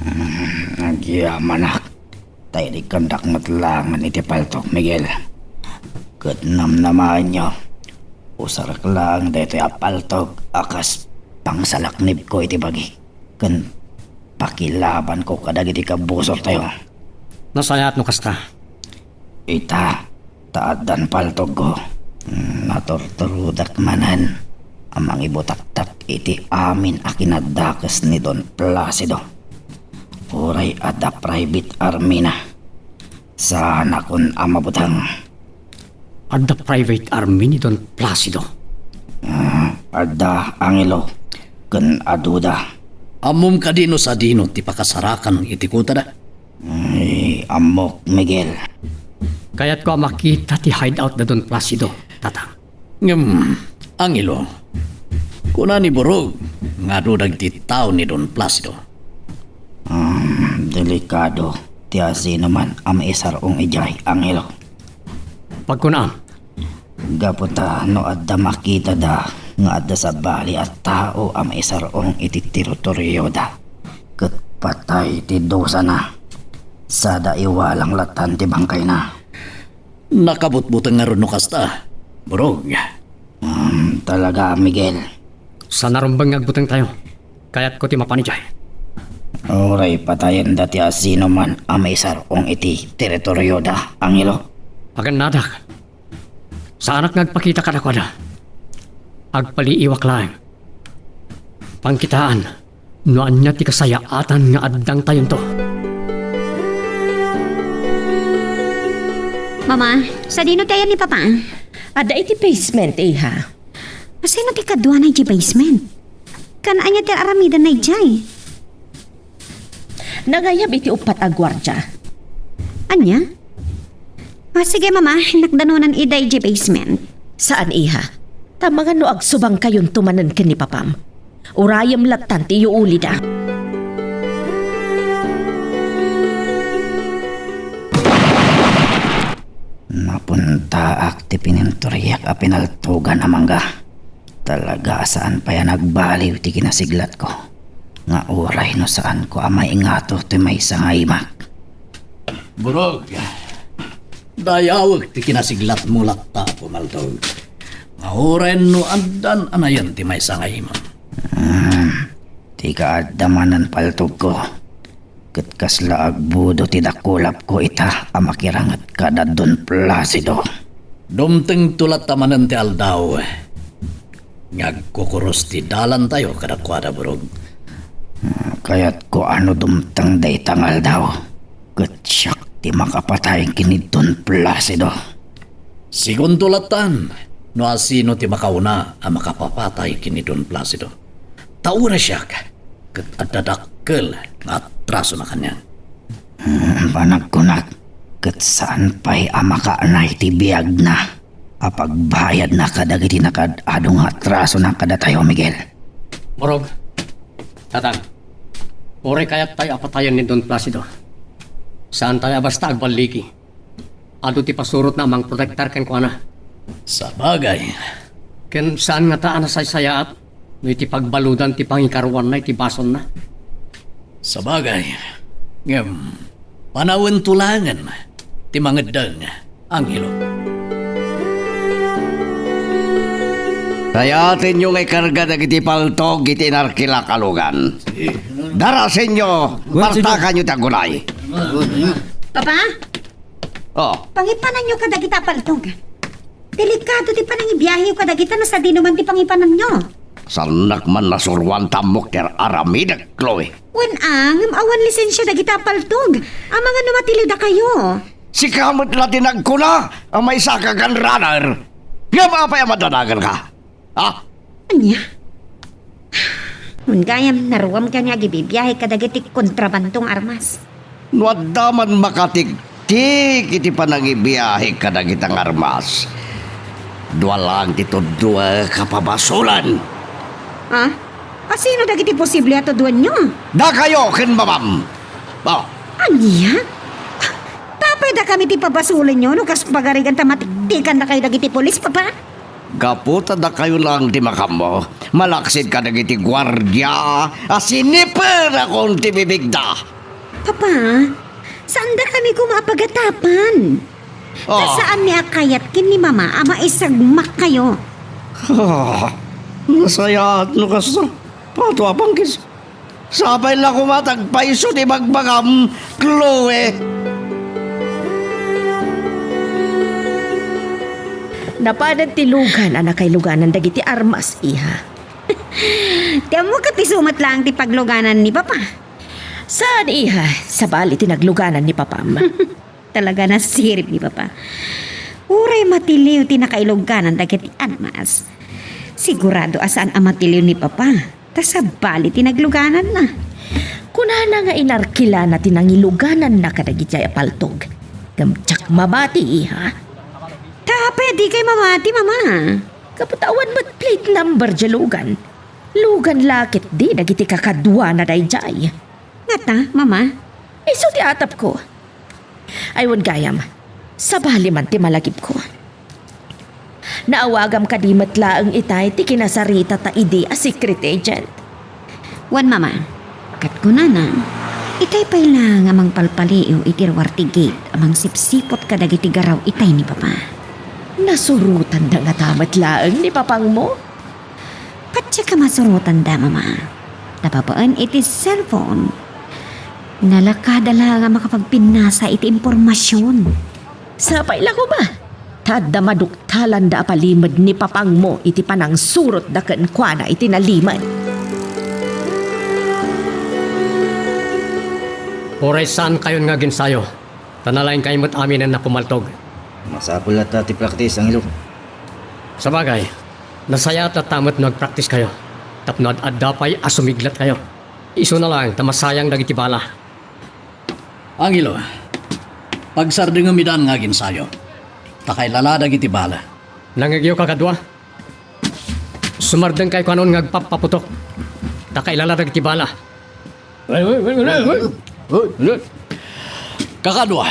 Hmm, agyamanak. Ta idi kandak met laengen iti paltog, Miguel. Ket namnamaenyo, usarek laeng daytoy a paltog a kas pangsalaknibko iti bagi ken pakilabanko kadagiti kabusortayo. Nasayaat no kasta. Ita, ta addan paltogko. Naturturodak manen a mangibutaktak iti amin a kinadakes ni Don Placido. Uray adda private armyna, saanakon a mabuteng. Adda private army ni Don Placido. Ah, adda, Angelo, ken aduda. Ammom kadi no sadino ti pakasarakan iti kutada? Ay, ammok, Miguel. Kayatko a makita ti hideout da Don Placido, Tatang. Ngem, Angelo, kuna ni Burog nga adu dagiti tao ni Don Placido. Um, delikado ti asinoman a maisar-ong idiay, Angelo. Pagkunam. Gapu ta no adda makitada nga adda sabali a tao a maisar-ong iti teritorioda, ket patay ti dusana, sada iwalang latan ti bangkayna. Nakabutbuteng ngarud no kasta, Burog. Um, talaga, Miguel. Saan a rumbeng nga agbutengtayo. Kayatko ti mapan idiay. Uray patayenda ti asinoman a maisar-ong iti teritorioda, Angelo. Agannadak. Saanak nga agpakita kadakuada. Agpaliiwak laeng. Pangkitaan no ania ti kasayaatan nga addangtayonto. Mama, sadino ti ayan ni Papa? Adda iti basement, iha. Asino ti kaduana iti basement? Ken ania ti ar-aramidenna idiay? Nangayab iti uppat a guardia. Ania? Ah, sige, Mama, inakdanonan ida idiay basement. Saan, iha. Ta amangan no agsubangkayonto manen ken ni Papam. Urayem lattan ti iyuulida. Napuntaak ti pininturiak a pinaltogan a mangga. Talaga a saan pay a nagbaliw ti kinasiglatko, nga uray no saanko a maingato ti maysa nga imak. Burog, dayawek ti kinasiglatmo latta, Apo Maltog. Nga uray no addan a nayen ti maysa nga imam. Hmm, ti kaadda manen paltogko. Ket kasla agbudo ti dakulapko ita a makiranget kada Don Placido. Dumtengto latta manen ti aldaw nga agkukuros ti dalantayo kadakuada, Burog. Ah, kayatko a no dumteng dayta nga aldaw, ket siak ti makapatay ken ni Don Placido. Sigunto lattan, no asino ti makauna a makapapatay ken ni Don Placido. Ta uray siak, ket adda dakkel nga atrasona kaniak. Hmm, panagkunak, ket saan pay a makaanay ti biagna a pagbayadna kadagiti nakaad-ado nga atrasona kadatayo, Miguel. Burog, Tatang, uray kayattayo a patayen ni Don Placido, saantayo a basta agballigi. Adu ti pasurotna a mangprotektar kenkuana. Sabagay. Ken saan ngata a nasaysayaat no iti pagbaludan ti pangikaruanna iti basonna? Sabagay. Ngem, panawento laengen ti mangeddeng, Angelo. Kayatenyo nga ikarga dagiti paltog iti narkilak a lugan. Darasenyo, bartakanyo ti aggunay. Papa? Oh. Pangipananyo kadagita paltog. Delikado ti panangibiaheyo kadagita no sadino man ti pangipananyo. Saannak man nasuroan ta ammok ti ar-aramidek, Chloe. Wen a, ngem awan lisensia dagita paltog. Amangan no matilidakayo. Sika met la ti nagkuna a maysaka gunrunner. Ngem apay a madanaganka? Ha? Ania? Wen gayam, naruam kaniak nga agibibiahe kadagiti kontrabando nga armas. No adda man makatiktik iti panangibiahe kadagita nga armas, dua laeng ti tudduek a pabasolen. Ha? Asino dagiti posible a tudduenyo? Dakayo ken mamam. Oh. Ania? Apay dakami ti pabasolenyo no kas pagarigan ta matiktikandakayo dagiti pulis, Papa? Gapu ta dakayo laeng ti makaammo, malaksid kadagiti guardia a siniperakon ti bibigda. Papa, saandakami koma a pagatapan. Ah. Ta saanmi a kayat ken ni Mama a maisagmakkayo. Ah, nasayaat no kasta. Pato a pangkis. Sapay la koma ta agpayso ti ibagbagam, Chloe. Napanen ti lugan a nakailuganan dagiti armas, iha. Ti ammok ket isu met laeng ti pagluganan ni Papa. Saan, iha, sabali ti nagluganan ni Papam. Talaga nasirib ni Papa. Uray matiliw ti nakailuganan dagiti armas. Sigurado a saan a matiliw ni Papa, ta sabali ti naglugananna. Kunana nga inarkilana ti nangilugananna kadagiti a paltog. Ngem diak mamati, iha. Ta apay a dikay mamati, Mama? Gapu ta awan met plate number diay lugan. Lugan la ketdi dagiti kakaduana daydiay. Ngata, Mama? Isu ti atapko. Ay, wen gayam, sabali man ti malagipko. Naawagam kadi met laeng itay ti kinasaritata idi a secret agent? Wen, Mama, ket kunana, itay pay la nga mangpalpaliiw iti ruar ti gate a mangsipsiput kadagiti garaw itay ni Papa. Nasurotanda ngata met laeng ni papangmo? Patiek a masurotanda, Mama. Ta babaen iti cellphone, nalakada la nga makapagpinnasa iti impormasion. Sapay la koma, ta adda maduktalanda a palimed ni papangmo iti panangsurotda kenkuana iti nalimed. Uray saankayon nga aginsayo, ta nalaingkayo met aminen a pumaltog. Masapul latta ti praktis, Angelo. Sabagay, nasayaat latta met no agpraktiskayo, tapno ad-adda pay a sumiglatkayo. Isuna laeng ta masayang dagiti bala. Angelo, pagsardengem idan nga aginsayo, ta kailala dagiti bala. Nangngegyo, kakadua? Sumardengkayo kanon nga agpappaputok, ta kailala dagiti bala. Kakadua,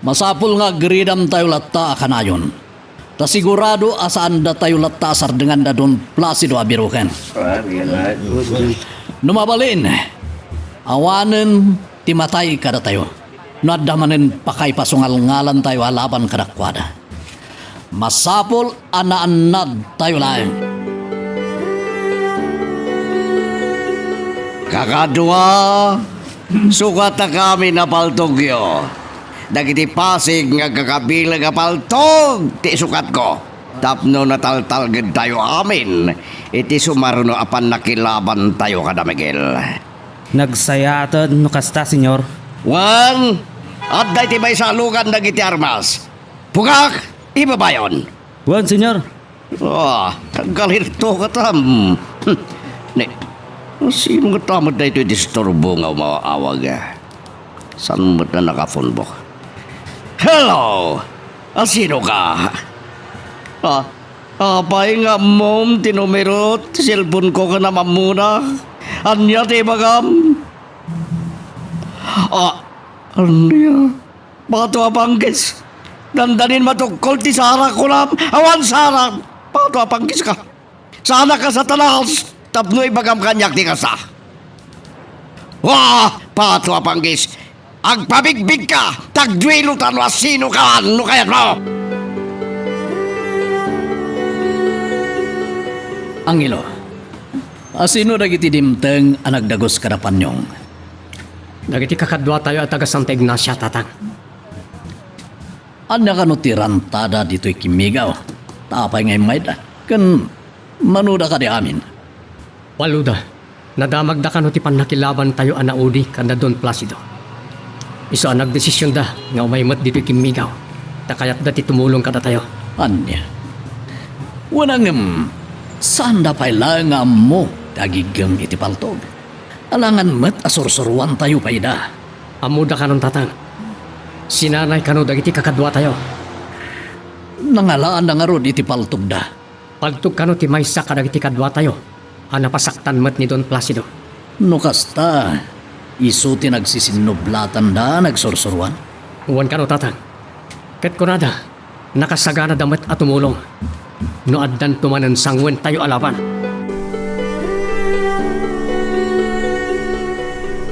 masapul nga aggiridamtayo latta a kanayon. Ta sigurado a saandatayo latta a sardengan da Don Placido a biroken. No mabalin, awanen ti matay kadatayo. No adda manen pakaipasungalngalantayo a laban kadakuada. Masapul a naannadtayo laeng. Kakadua, sukatakami a paltogyo. Dagiti pasig nga agkakabileg a paltog ti isukatko tapno nataltalgedtayo amin iti sumaruno a pannakilabantayo kada Miguel. Nagsayaaten no kasta, Señor. Wen, adda iti maysa a lugan dagiti armas. Pugak, ibabayon. Wen, Señor. Ah, naggalirto ka tam. Hmm. Ni, sino nga tamad daytoy disturbo nga umaawag? Saan met na nakapunbok? Hello! Ah, sino ka? Ah, apay nga ammom ti numero ti cellphone ko ken ammonak? Ania ti ibagam? Ah, ania? Pato a panggis. Dandanin matukkol ti sarak, kunam. Awan sarak. Pato a panggis ka. Saanak a Satanas tapno ibagam kaniak ti kasta. Wa! Pato a panggis. Agpabigbig ka. Tagduelo ta no asino ka, no kayat mo. Angelo, asino dagiti dimteng a nagdagus kada panyong? Dagiti kakaduatayo a taga Santa Ignacia, Tatang. Ania kano ti rantada ditoy kimmigaw? Ta apay nga immayda? Ken manoda kadi amin? Waloda. Nadamagda kano ti pannakilabantayo a naudi kada Don Placido. Isu a nagdesisionda nga umay met ditoy kimmigaw, ta kayatda ti tumulong kadatayo. Ania? Wen a ngem, saanda pay laeng nga ammo ti agiggem iti paltog. Alangan met a sursuroantayo pay ida. Ammoda kanon, Tatang. Sinanay kano dagiti kakaduatayo. Nangalaanda ngarud iti paltogda. Paltog kano ti maysa kadagiti kaduatayo a napasaktan met ni Don Placido. No kasta, isu ti nagsisinnublatanda a nagsursuroan? Wen kano, Tatang. Ket kunada, nakasaganada met a tumulong no addanto manen sangwentayo a laban.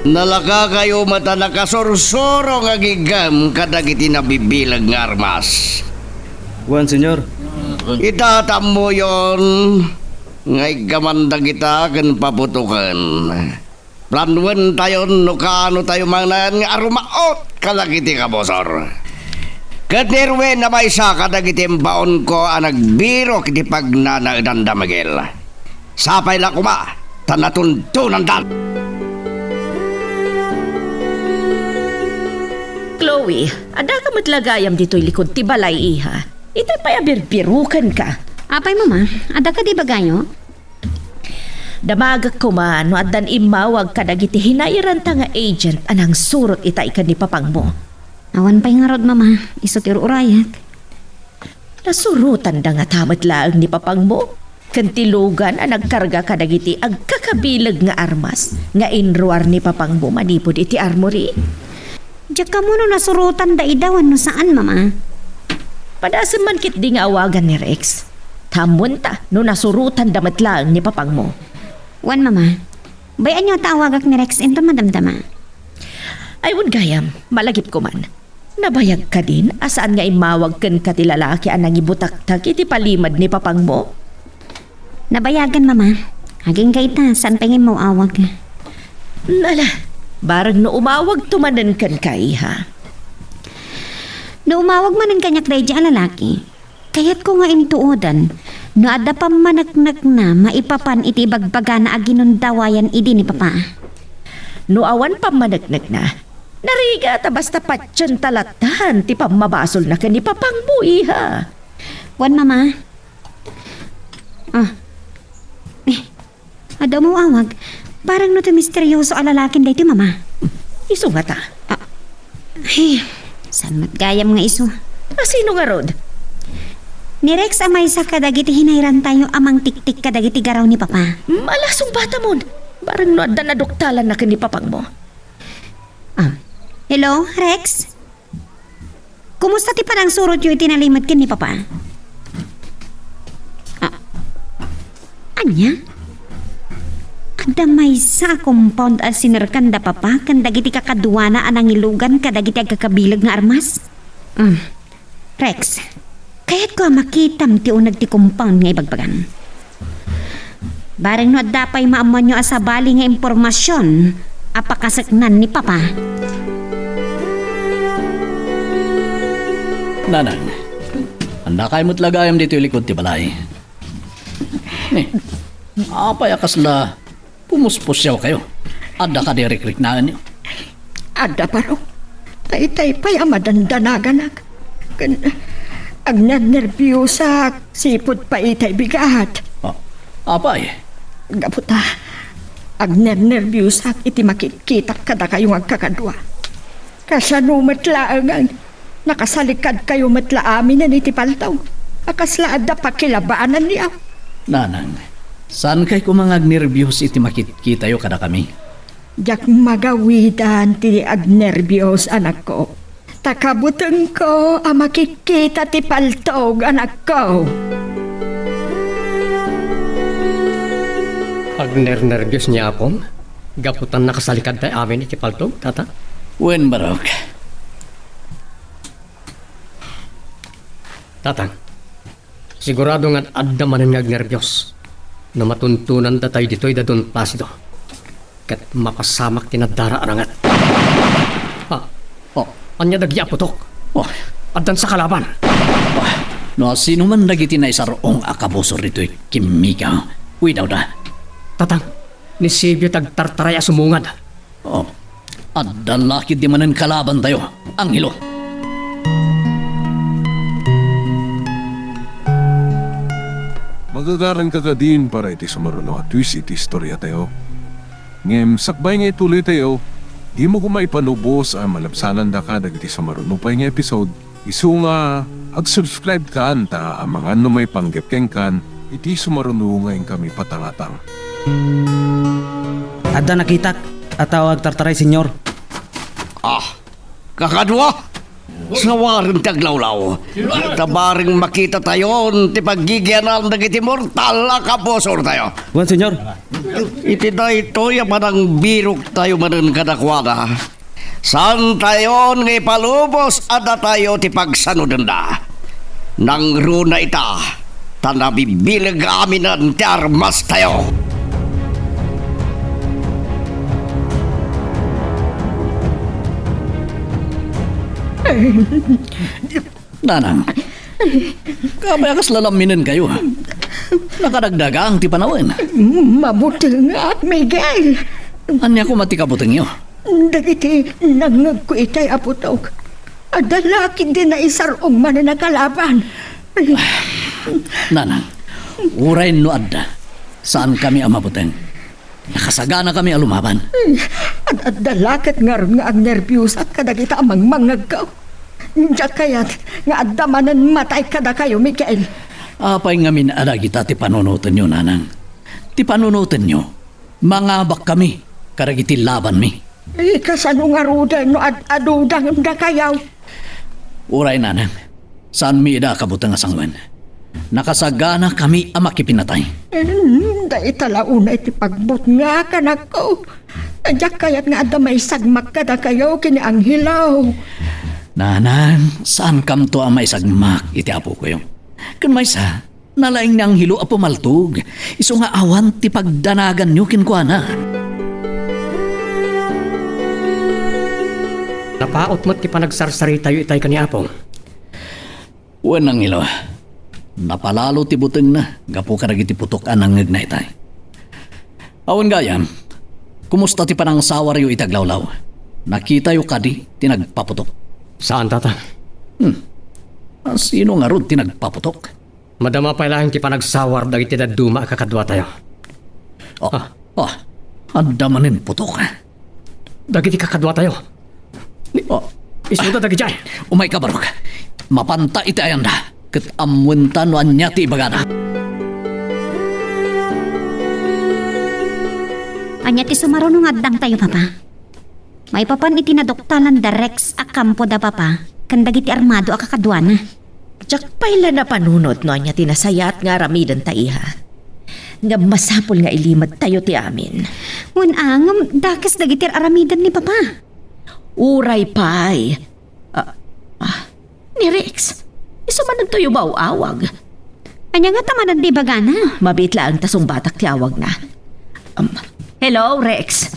Nalakakayo met a nakasursuro nga agiggem kadagiti nabibileg nga armas. Wen, Señor. Ita, tammoyon nga iggaman dagita ken paputoken. Planuentayon no kaanotayo mangnayan nga arumaot kadagiti kabusor. Ket ni Erwin a maysa kadagiti imbaonko a nagbirok iti pagnanaedanda, Miguel. Sapay la koma ta natuntonandan. Chloe, adda ka met la gayam ditoy likod ti balay, iha. Itay pay a birbirukenka. Apay, Mama? Adda kadi ibagayo? Damagek koma no addan immawag kadagiti hinairanta nga agent a nangsurot itay ken ni papangmo. Awan pay ngarud, Mama. Isu ti ur-urayek. Nasurotanda ngata met laeng ni papangmo ken ti lugan a nagkarga kadagiti agkakabileg nga armas nga inruar ni papangmo manipud iti armory. Diak ammo no nasurotanda ida wenno saan, Mama. Padasem man ketdi nga awagan ni Rex. Ta ammonta no nasurotanda met laeng ni papangmo. Wen, Mama. Bay-anyo ta awagak ni Rex inton madamdama. Ay, wen gayam, malagipko man. Nabayag kadin a saan nga immawag kenka ti lalaki a nangibutaktak iti palimed ni papangmo? Nabayagen, Mama. Agingga ita, saan pay nga immawag. Ala, bareng no umawagto manen kenka, iha. No umawag manen kaniak daydi a lalaki, kayatko nga intuoden no adda pammaneknekna maipapan iti ibagbagana a ginundawayan idi ni Papa. No awan pammaneknekna, narigat a basta patienta lattan ti pammabasolna ken ni papangmo, iha. Wen, Mama. Ah. Eh, adda umawag. Bareng no ti misterioso a lalakin daytoy, Mama. Isu ngata. Ah. Ay, saan met gayam nga isu? A sino ngarud? Ni Rex a maysa kadagiti hinairantayo a mangtiktik kadagiti garaw ni Papa. Ala, sungbatamon. Bareng no adda naduktalanna ken ni papangmo. Ah. Hello, Rex? Kumusta ti panangsurotyo iti nalimed ken ni Papa? Ah, ania? Adda maysa a compound a sinerkan da Papa ken dagiti kakaduana a nangilugan kadagiti agkakabileg nga armas? Ah, Rex, kayatko a makitam ti uneg ti compound nga ibagbagam. Bareng no adda pay maammoanyo a sabali nga impormasion a pakaseknan ni Papa. Nanang, andakayo met la gayam ditoy likod ti balay. Ni, apay a kasla Pumuspusiawkayo. Adda kadi rikriknaenyo? Adda, barok. Daytay pay a madandanaganak. Ken agnernerbiosak, sipud pay itay bigat. Oh, apay? Gapu ta, agnernerbiosak iti makitkitak kadakayo nga agkakadua. Kasano met laeng a nakasalikadkayo met la aminen iti paltog a kasla adda pakilabaananyo? Nanang, saankay koma nga agnerbios iti makitkitayo kadakami? Diak magawidan ti agnerbios, anakko. Ta kabutengko a makitkita ti paltog, anakko. Agnernerbios ni Apom gapu ta nakasalikadtay amin iti paltog, Tata? Wen, barok. Tatang, sigurado nga adda manen nga agnerbios no matuntunan datayo ditoy da Don Placido. Ket mapasamak ti nadara a ranget. Ah, oh, ania dagiti apotok? Oh. Addan sa kalaban. Oh. No sino man dagiti naisar-ong a kabusor ditoy kimmiga, widawda. Tatang, ni Sibio ti agtartaray a sumungad. Oh, adda la ketdi manen kalabantayo, Angelo. Magagaranka kadin para iti sumaruno a twist iti istoriatayo. Ngem sakbay nga ituloytayo, dimo koma ipanubos a malabsanandaka dagiti sumaruno pay nga episode. Isu nga ag-subscribe kan ta amangan no maipanggep kenkan iti sumaruno nga inkami patangatang. Adda nakitak a tao agtartaray, Señor. Ah, kakadua? Sawaren ti aglawlaw. Ta bareng makitatayon ti paggigianan dagiti mortal a kabusortayo. Wen, Señor. Iti daytoy a panangbiroktayo manen kadakuada, saantayon nga ipalubos a datayo ti pagsanudenda. Nangruna ita, ta nabibileg aminen ti armastayo. Nanang, apay a kasla lamminenkayo? Nakadagdagang ti panawen. Mabutengak, Miguel. Ania koma ti kabutengyo? Dagiti nangngegko itay a putok, adda la ketdi naisar-ong manen a kalaban. Nanang, uray no adda, saankami a mabuteng. Nakasaganakami a lumaban. Ad-adda la ket ngarud nga agnerbiusak kadagita a mangmangngegko. Diak kayat nga adda manen matay kadakayo, Miguel. Apay ngamin a dagita ti panunotenyo, nanang? Ti panunotenyo, mangabakkami kadagiti labanmi. Eh, kasano ngaruden no ad-adu dangdakayo? Uray, nanang, saanmi ida a kabuteng a sanguen. Nakasaganakami a makipinatay. Hmm, dayta la unay ti pagbutnga, kanakko. Diak kayat nga adda maisagmak kadakayo ken ni Angelo. Nanang, saankamto a maisagmak iti apokoyo. Ken maysa, nalaing ni Angelo a pumaltog. Isu nga awan ti pagdanaganyo kenkuana. Napaut met ti panagsarsaritayo itay ken ni Apong. Wen, Angelo, napalalo ti butengna gapu kadagiti putok a nangngegna itay. Awan gayam, kumusta ti panangsawaryo iti aglawlaw? Nakitayo kadi ti nagpaputok? Saan, tata. Hmm. A, sino ngarud ti nagpaputok? Madama pay laeng ti panagsawar dagiti dadduma a kakaduatayo. Oh, Ah. oh, adda manen putok. Dagiti kakaduatayo. Ni-, Oh. isuda dagiti ay. Umayka, barok. Mapanta iti ayanda, ket ammoenta no ania ti ibagada. Ania ti sumaruno nga addangtayo, Papa? Maipapan iti naduktalan da Rex a kampo da Papa ken dagiti armado a kakaduana. Diak pay la napanunot no ania ti nasayaat nga aramidenta, iha. Ngem masapul nga ilimedtayo ti amin. Wen a, ngem dakes dagiti aramiden ni Papa. Uray pay. Ah, ah, ni Rex, isu man daytoy umaw-awag. Ania nga ta manen ti ibagana? Mabiit laeng ta sungbatak ti awagna. Um, hello, Rex.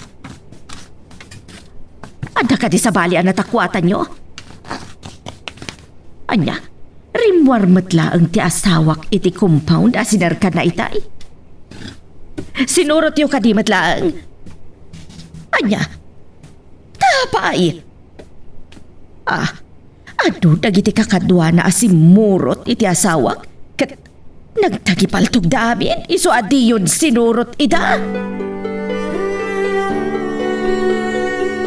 Adda kadi sabali a natakuatanyo? Ania, rimmuar met laeng ti asawak iti compound a sinerkana itay? Sinurotyo kadi met laeng? Ania, ta apay? Ah, adu dagiti kakaduana a simmurot iti asawak, ket nagtagipaltogda amin, isu a diyon sinurot ida.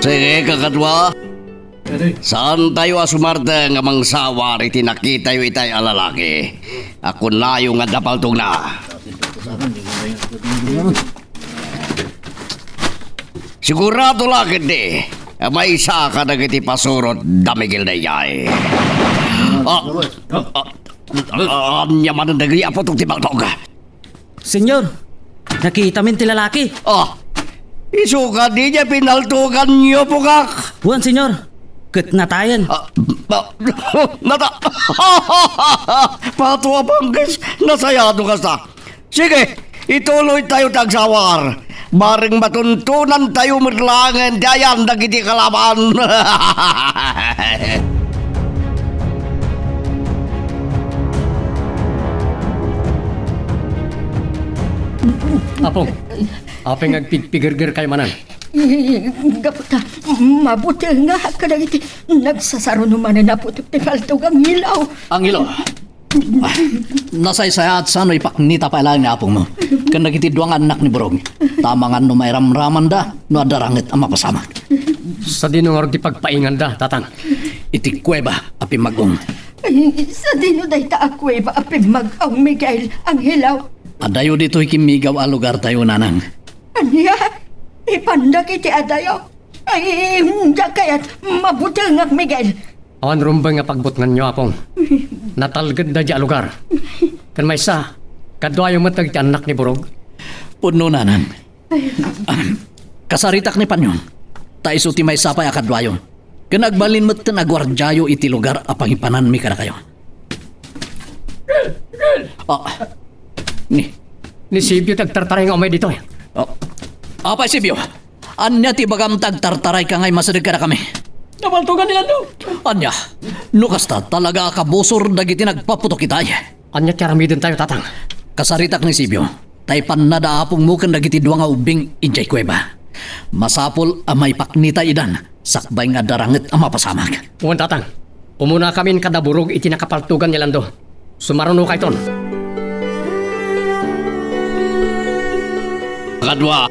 Sige, kakadua. Saantayo a sumardeng a mangsawar iti nakitayo itay a lalaki a kunayo nga adda paltogna. Sigurado la ketdi a maysa kadagiti pasurot da Miguel daydiay. Ah, ah, ah, ania manen dagiti a putok ti bangtog? Senyor, nakitamin ti lalaki. Ah, isu kadi diay pinaltoganyo, pungak? Wen, senyor. Ket natayen. Ah, ah, nata-, Pato a Pangkis, nasayat no kasta. Sige, ituloytayo ti agsawar. Bareng matuntonantayo met laengen ti ayan dagiti kalaban. Apong, apay nga agpigpigergerkayo manen? Gapu ta mabutengak kadagiti nagsasaruno manen a putok ti paltog, Angelo. Angelo, ah, nasaysayaat sa no ipaknita pay laeng ni apongmo ken dagiti dua nga annak ni Burog. Ta amangan no mairamramanda no adda ranget a mapasamak. Sadino ngarud ti pagpainganda, Tatang? Iti kuweba a pimmag-ong. Ay, sadino dayta a kuweba a pimmag-ong, Miguel, Angelo? Adayo ditoy kimmigaw a lugartayo, Nanang. Ania? Ipanda iti adayo? Ay, diak kayat, mabutengak, Miguel. Awan rumbeng nga pagbutnganyo, Apong. Natalgedda diay a lugar. Ken maysa, kaduayo met dagiti annak ni Burog. Pudno, Nanang. Kasaritak ni Panyong, ta isu ti maysa pay a kaduayo. Ken agbalin metten a guardiayo iti lugar a pangipananmi kadakayo. Ah, ni, ni Sibio ti agtartaray nga umay ditoy. Ah, apay, Sibio? Ania ti ibagam ta agtartarayka nga immasideg kadakami? Napaltogan ni Lando. Ania? No kasta, talaga a kabusor dagiti nagpaputok itay. Ania ti aramidentayo, Tatang? Kasaritak ni Sibio, ta ipannada apongmo ken dagiti dua nga ubbing idiay kuweba. Masapul a maipaknita idan sakbay nga adda ranget a mapasamak. Wen, Tatang. Umunakamin kada Burog iti nakapaltogan ni Lando. Sumaruno kayton. Kadua,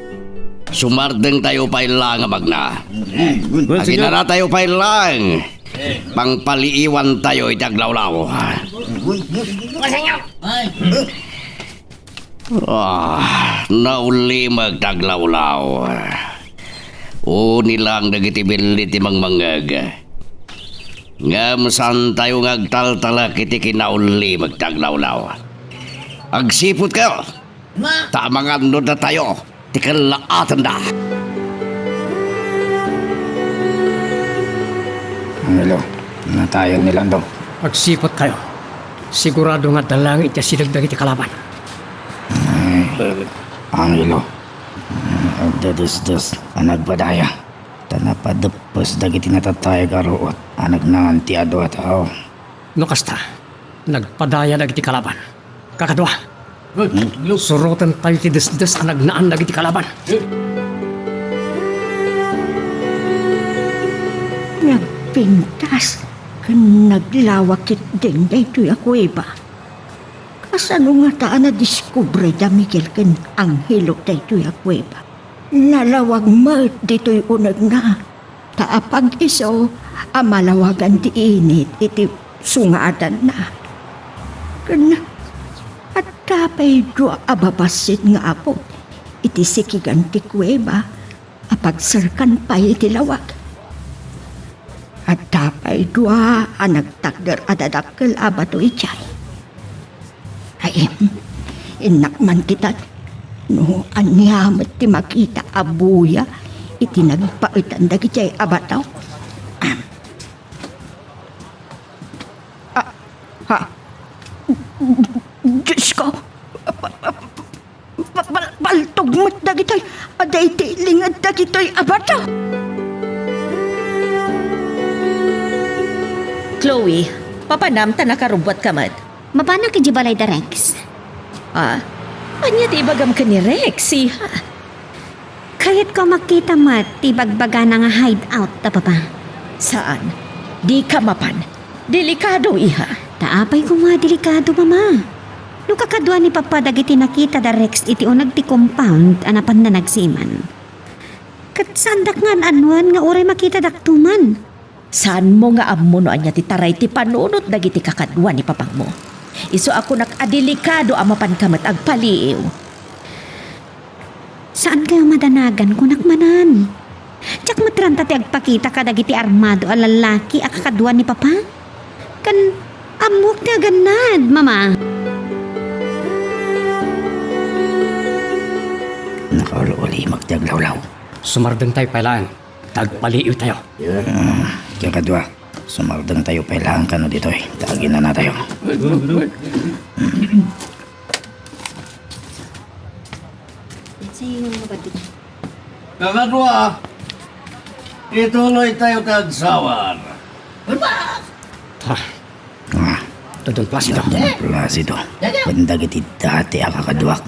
sumardengtayo pay laeng a magna. Aginanatayo pay laeng. Pangpaliiwantayo iti aglawlaw. Ah, naulimek ti aglawlaw. Uni lang dagiti billi ti mangmangngeg. Ngem saantayo nga agtaltalek iti kinaulimek ti aglawlaw. Agsiputkayo! Ta amangan no datayo ti kellaatenda. Angelo, natayan ni Lando. Agsiputkayo. Sigurado nga adda laeng iti asideg dagiti kalaban. Ay, Angelo, adda desdes a nagpadaya. Ta napadeppes dagiti natatayag a ruot a nagnaan ti adu a tao. No kasta, nagpadaya dagiti kalaban. Kakadua, surotentayo ti desdes a nagnaan dagiti kalaban. Nagpintas ken naglawa ketdin daytoy a kuweba. Kasano ngata a nadiskubre da Miguel ken Angelo daytoy a kuweba? Nalawag met ditoy unegna, ta apag-isu a malawagan ti init iti sungadanna. Ken adda pay dua a babassit nga apo iti sikigan ti kuweba a pagserkan pay iti lawag. Adda pay dua a nagtakder a dadakkel a bato idiay. Ay, innak man kita no ania met ti makita a buya iti nagpaetan dagidiay a bato. Ah, ha? Diosko! Pa-, pa-, pa-, bal-, baltog met dagitoy a daydi linged dagitoy a bato! Chloe, papanam ta nakarubbuatka met. Mapanak idiay balay da Rex. Ah? Ania ti ibagam ken ni Rex, iha? Kayatko a makita met ti ibagbagana nga hideout da Papa. Saan? Dika mapan. Delikado, iha. Ta apay koma a delikado, Mama? No kakadua ni Papa dagiti nakita da Rex iti uneg ti compound a napanna nagsiman, ket saandak nga an-annuan nga uray makitada man. Saanmo nga ammo no ania ti taray ti panunot dagiti kakadua ni Papangmo. Isu a kunak a delikado a mapanka met agpaliiw. Saankayo madanagan, kunak manen. Diak met ranta ti agpakita kadagiti armado a lallaki a kakadua ni Papa. Ken ammok ti agannad, Mama. Nakaul-ulimek ti aglawlaw. Sumardengtayo pay laeng. Ta agpaliiwtayo. Ah, kakadua, sumardengtayo pay laeng kano ditoy, ta aginanatayo. Kakadua, ituloytayo ti agsawar. Ah, Ah, Don Placido. Don Placido. Ken dagiti dati a kakaduak.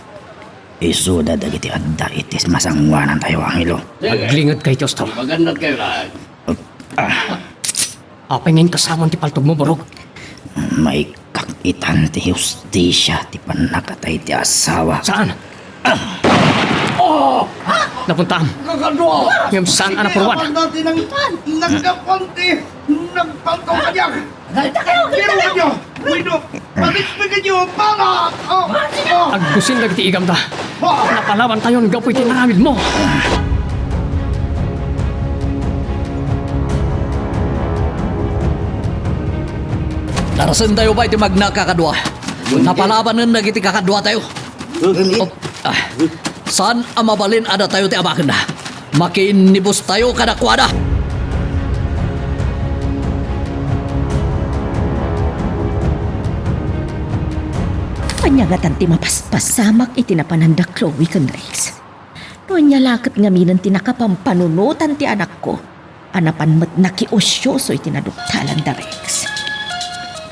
Isuda dagiti adda iti masangoanantayo, Angelo. Aglingedkayo, Diosto. Magannadkayo laeng. Ah. Apay nga inkasamoan ti paltogmo, Burog? Maikak itan ti hustisia ti pannakatay ti asawa. Saan? Ah! Oh! Napuntaam. Kakadua! Ngem saan a napuruan? Nagkapan ti nagpaltog kaniak. Pero kaniak, Guido, patikpikanyo, para! Oh, oh. Aggusin dagiti igamda. Oh. Napalawantayon gapu iti inaramidmo. Darasentayo pay ti magna, kakadua. Napalabanen dagiti kakaduatayo. Op-, ah, saan a mabalin a datayo ti abakenda. Makiinnibustayo kadakuada. Ania ngatan ti mapaspasamak iti napananda Chloe ken Rex? No ania la ket ngaminen ti nakapampanunotan ti anakko a napan met nakiusiuso iti naduktalan da Rex.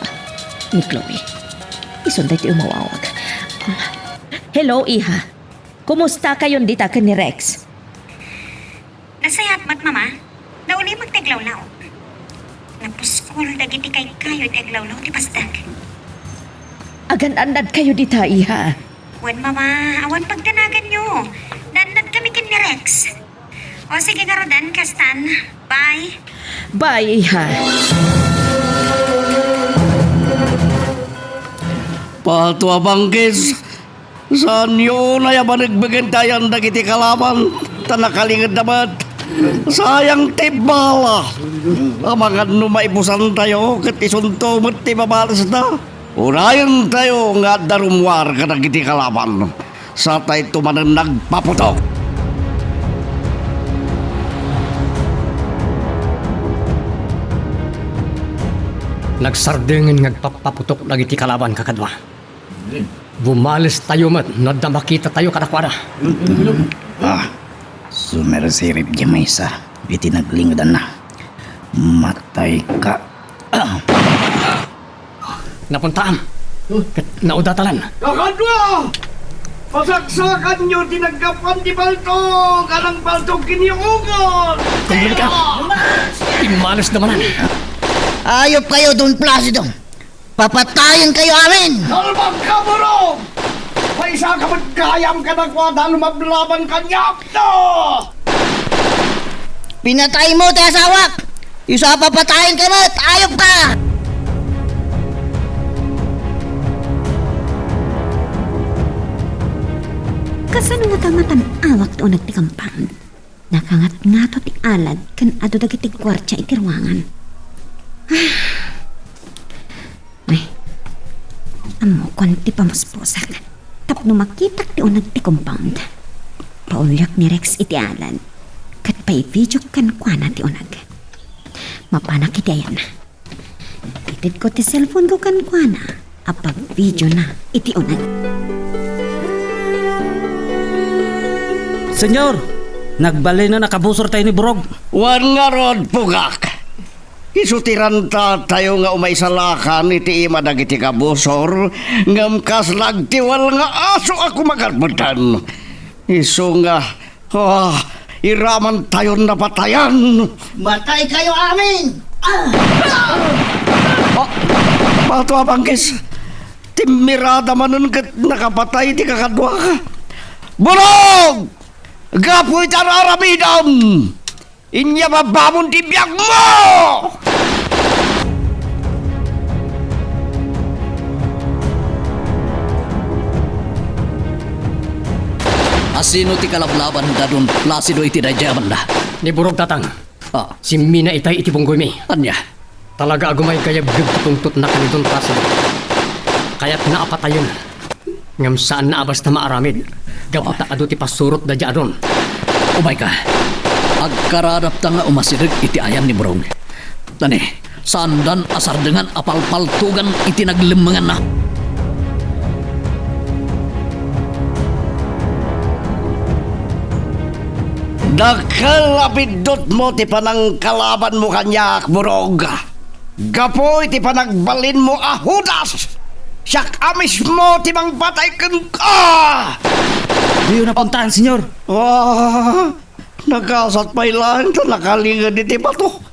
Ah, ni Chloe. Isun daytoy umawawag. Ah, hello, iha. Kumustakayon dita ken ni Rex? Nasayaat met, Mama. Naulimek ti aglawlaw. Napuskol dagiti kaykayo iti aglawlaw ti pasdag. Agan-annadkayo dita, iha. Wen, Mama, awan pagdanaganyo. Naannadkami ken ni Rex. O, sige ngaruden, kastan. Bye. Bye, iha. Pato a bangkis, saanyo unay a banegbegen ti ayan dagiti kalaban, ta nakalingedda met. Sayang ti bala. Amangan no maibusantayo, ket isunto met ti mabalesda. Unayentayo nga adda rummuar kadagiti kalaban. Satayto manen nagpaputok. Nagsardengen nga agpappaputok dagiti kalaban, kakadua. Bumalestayo met no adda makitatayo kadakuada. Ah, sumersirib diay maysa iti naglingedanna. Matay ka. Ah. Napuntaam. Huh? Ket naudatalan. Kakadua! Pasaksakanyo ti naggapuan ti paltog, a nangpaltog ken ni Ugon! Kumleng ka! Pimmalesda manen. Ayupkayo, Don Placido. Papatayenkayo amin! Nalbag ka, Burog! Maysa ka met gayam kadakuada, lumablaban kaniak, no? Pinataymo ti asawak! Isu a papatayenka met, ayupka! Kasano ngata a matan-awak ti uneg ti compound? Nakangatngato ti alag ken adu dagiti guardia iti ruangan. Ay, ammokon ti pamuspusak tapno makitak ti uneg ti compound. Pauliak ni Rex iti alag ket paivideok kenkuana ti uneg. Mapanak iti ayanna. Itedko ti cellphone-ko kenkuana a pagvideona iti uneg. Señor, nagbalinen a kabusortayo ni Burog. Wen ngarud, pugak. Isu ti rantatayo nga umaisalakan iti ima dagiti kabusor, ngem kasla agtiwal nga aso a kumagarbudan. Isu nga, ah, iramantayon napatayan. Mataykayo amin! Ah! Ah, pato a bangkis, timmirada manen ket nakapatay ti kakaduak. Burog! Gapu iti ar-aramidem! Inyababamon ti biagmo! Asino ti kalablaban da Don Placido iti daydiay a banda? Ni Burog, Tatang. Ah. Simmina itay iti bunggoymi. Ania? Talaga a gumaygayabgeg ti pungtotna ken ni Don Placido. Kayatna a patayen. Ngem saanna a basta maaramid, gapu ta adu ti pasurotda diay adun. Umayka. Agkaradapta nga umasideg iti ayan ni Burog. Tani, saandan a sardengan a palpaltogan iti naglemmenganna. Dakkel a biddutmo ti panangkalabanmo kaniak, Burog. Gapu iti panagbalinmo a Judas, siak a mismo ti mangpatay kenka! Diyo napuntaan, Señor. Ah, nagasat pay laeng ta nakalinged iti bato.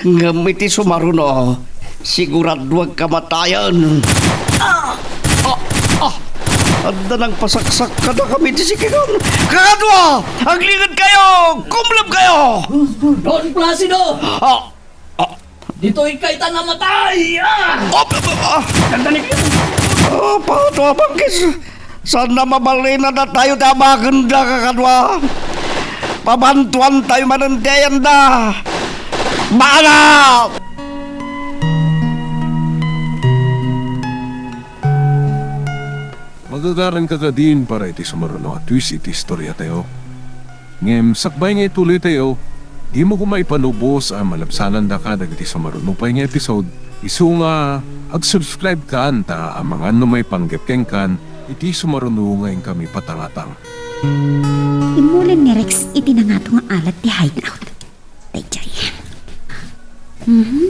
Ngem iti sumaruno, siguraduak kamatayen. Ah! Ah! Ah! Adda nangpasaksak kadakami ti sikigan. Kakadua! Aglingedkayo! Kumlebkayo! Don Placido! Ah! Ah! Ditoy kayta namatay! Ah! Oh, ah, ah, ah. Dandanik! Ah, pato a bangkis! Saanna mabalin a datayo ti amakenda, kakadua. Pabantuantayo manen ti ayanda. Banag! Magagaranka kadin para iti sumaruno a twist iti istoriatayo. Ngem sakbay nga ituloytayo, dimo koma ipanubos a malabsanandaka dagiti sumaruno pay nga episode, isu nga ag-subscribe kan ta amangan no maipanggep kenkan iti sumaruno nga inkami patangatang. Immulin ni Rex iti nangato nga alat ti hideout. Daydiay. Mhm.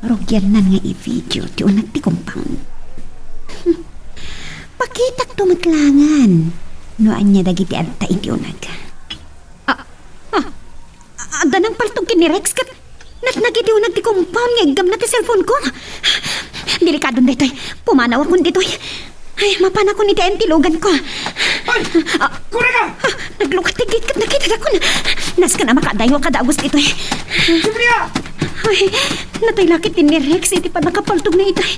Rugiannan nga i-video ti uneg ti compound. Hmm. Pakitakto met laengen no ania dagiti adda iti uneg. Ah, ah, adda nangpaltog ken ni Rex ket natnag iti uneg ti compound nga iggamna ti cellphone-ko. Delikadon daytoy. Pumanawakon ditoy. Ay, mapanakon iti ayan ti luganko. Ay! Ah, kureka! Ah, naglukat ti gate ket nakitada kon. Nasken a makadayo kadagus ditoy. Julia! Ay, natay la ket ni Rex iti pannakapaltogna itoy.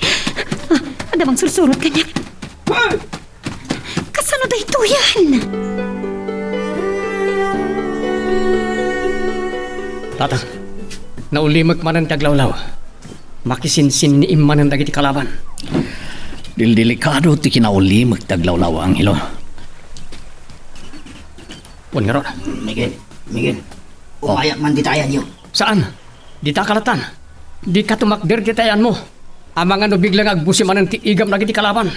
Ah, adda mangsursurot kaniak. Ay! Kasano daytoyan? Tatang, naulimek manen ti aglawlaw. Makisinsinniim manen dagiti kalaban. Dildelikado ti kinaulimek ti aglawlaw, Angelo. Wen ngarud. Miguel, Miguel, oh, umayak man dita ayanyo. Saan? Dita kalatan. Dika tumakder dita ayanmo. Amangan no bigla nga agbusi manen ti igam dagiti kalaban.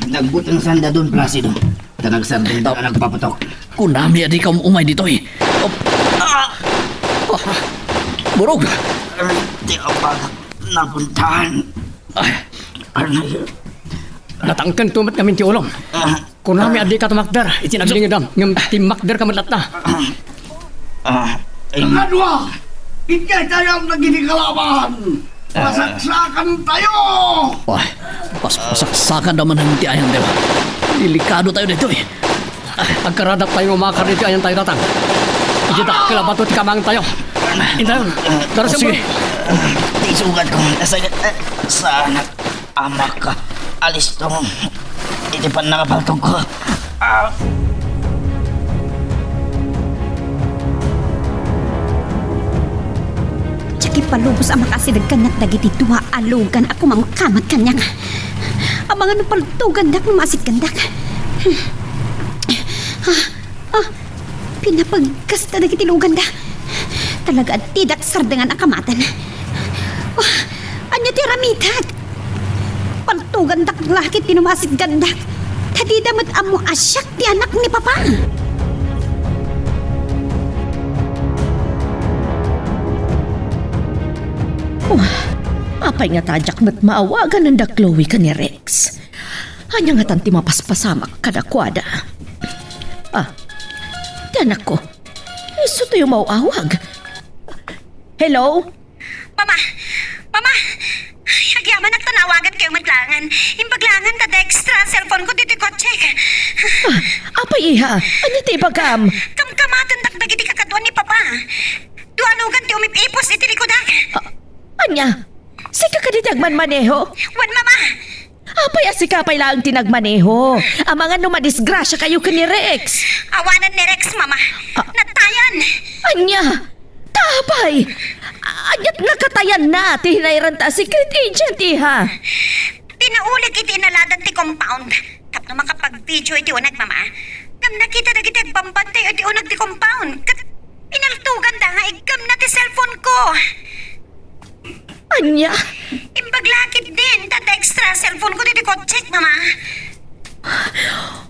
Nagbuteng sanda don Placido. Ta nagsardeng da nga nagpaputok. Kunami a dika um-umay ditoy. Op-, ah! Ah! Burog! Ti abagak napuntahan. Ah! Ano yun? Natangken tumet ngamin ti ulom. Ah! Kunami a dika tumakder iti naglingedam, ngem timmakder ka met latta. Ah, ay, kadua! Idiay tayo ang nagini kalaban! Ah. Pasaksakan tayo! Ay, pas-, pasaksakan naman ang ti ayan, di ba? Delikado tayo dito, eh. Agkaradap tayo, umakar dito, ayan tayo, tatang. Iti dakkel a bato ti kamang tayo. Intayon. Pero sige. Ti sugat ko. Nasagat. Eh, saan? Amak, alistong iti pannakapaltogko. Ah! Diak ipalubos a makaasideg kaniak dagiti dua a lugan a kumamkamat kaniak. Amangan no paltogandak no maasitgandak. Ah, ah, Pinapagkasta dagiti luganda. Talaga, addidak sardengan a kamatan. Oh, ania ti aramidak? Paltogandak la ket ti no maasitgandak. Ta dida met ammo a siak ti anak ni Papa. Oh, apay ngata diak met maawagan da Chloe ken ni Rex? Ania ngatan ti mapaspasamak kadakuada? Ah, ti anakko. Isu tayo mawawag. Hello? Mama! Mama! Ay, agyamanak ta nawagan kayo met laengen. Imbag laengen ta Dextra, cellphone ko ditoy kotse. Ah, apay, iha? Ania ti ibagam? Kamkamatendak dagiti kakadua ni Papa. Dua a lugan ti umip-ipos iti likudak. Ah, ania? Sika kadi ti agmanmaneho? Wen, Mama. Apay a sika pay laeng ti nagmaneho? Amangan no madisgrasia kayo ken ni Rex. Awanen ni Rex, Mama. Ah. Natayan. Ania? Ta apay? Ania ti nakatayanna ti nairanta a secret agent, iha? Pinaulig iti inaladan ti compound tapno makapag-video iti uneg, Mama. Ngem nakita dagiti agbambantay iti uneg ti compound ket pinaltoganda nga iggamna ti cellphone ko. Ania? Imbag la ketdin ta Dextra cellphone ko ditoy kotsek, Mama.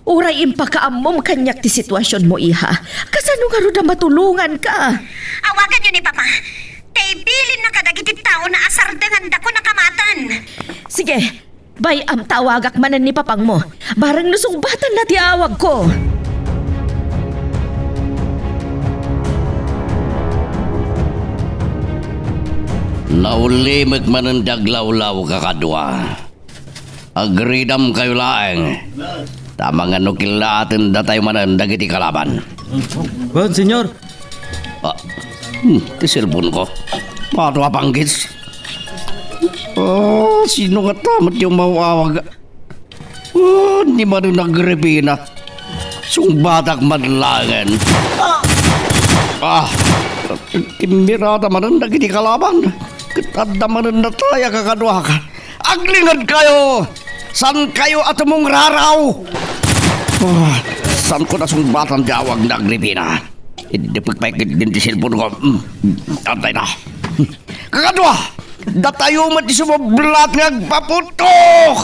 Uray impakaammom kaniak ti situasionmo, iha. Kasano ngarud a matulonganka? Awaganyo ni Papa. Ta ibilinna kadagiti taona a sardengandakon a kamatan. Sige, bay-am ta awagak manen ni Papangmo. Bareng no sungbatanna ti awagko. Naulimek manen ti aglawlaw, kakadua. Agridamkayo laeng. Ta amangan no killaaten datayo manen dagiti kalaban. Wen, Senyor. Ah, hmm, ti cellphone ko. Mato a panggis. Ah, sino nga ta met ti umawawag? Ah, ni Manong Agripina. Sungbatak man laengen. Ah! Ah! Immirada manen dagiti kalaban. Ket adda manen natay a kakaduak. Aglingedkayo! Saankayo a tumungraraw! Ah, saanko nasungbatan ti awag ni Agripina? Iddepek pay ketdin ti cellphone ko. Hmm, antay na. Kakadua! Datayo met ti sumublat nga agpaputok!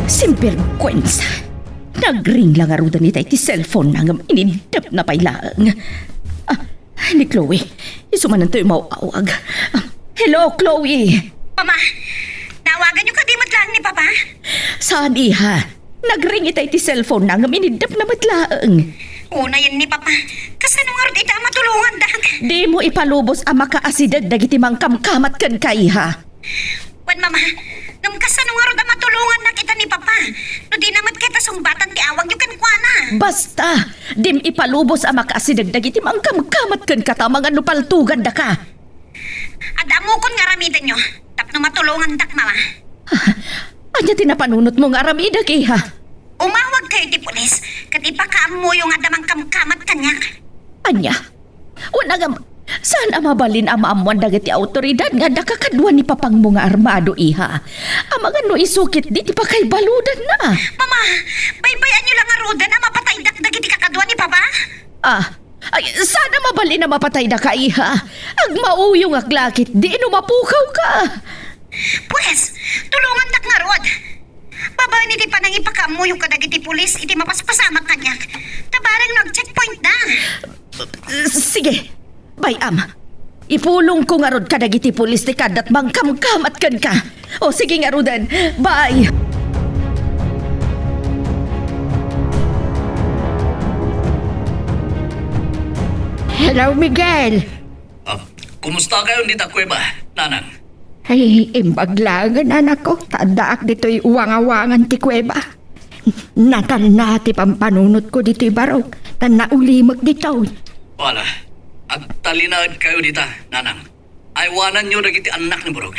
Simbergwensa! Nagring la ngaruden itay ti cellphone na ngem iniddepna pay laeng. Ah, ni Chloe, isu manen toy umawawag. Ah, hello, Chloe! Mama, nawaganyo kadi met laeng ni Papa? Saan, iha. Nagring itay ti cellphone na ngem iniddepna met laeng. Unayen ni Papa, kasano ngarud ita a matulongandak? Dimo ipalubos a makaasideg dagiti mangkamkamat kenka, iha. Wen, Mama, ngem kasano ngarud a matulongannak ita ni Papa? No dina met ket a sungbatan ti awagyo kenkuana. Basta! Dim ipalubos a makaasideg dagiti mangkamkamat kenka ta amangan no paltogandaka. Adda ammokon nga aramidenyo tapno matulongandak, Mama. Ania ti napanunotmo nga aramidek, iha? Umawagkayo iti pulis ket ipakaammoyo nga adda mangkamkamat kaniak. Ania? Wen, ngem, saan a mabalin a maammoan dagiti awtoridad nga adda kakadua ni papangmo nga armado, iha? Amangan no isu ketdi ti pakaibaludanna. Mama, baybay-anyo la ngaruden a mapataydak dagiti kakadua ni Papa? Ah, ay, saan a mabalin a mapataydaka, iha. Agmauyongak la ketdi no mapukawka. Pues, tulongandak ngarud. Babaen iti panangipakaammoyo kadagiti pulis iti mapaspasamak kaniak. Ta bareng no ag-checkpointda. Sige, bay-am. Ipulongko ngarud kadagiti pulis ti kaaddat mangkamkamat kenka. O, sige ngaruden. Bye! Hello, Miguel. Ah, kumusta kayon dita kuweba, Nanang? Ay, imbag laengen, anakko, ta addaak ditoy uwangawangan ti kuweba. Natalna ti pampanunotko ditoy barok, ta naulimek ditoy. Wala, agtalinaedkayo dita, Nanang. Aywananyo dagiti annak ni Burog.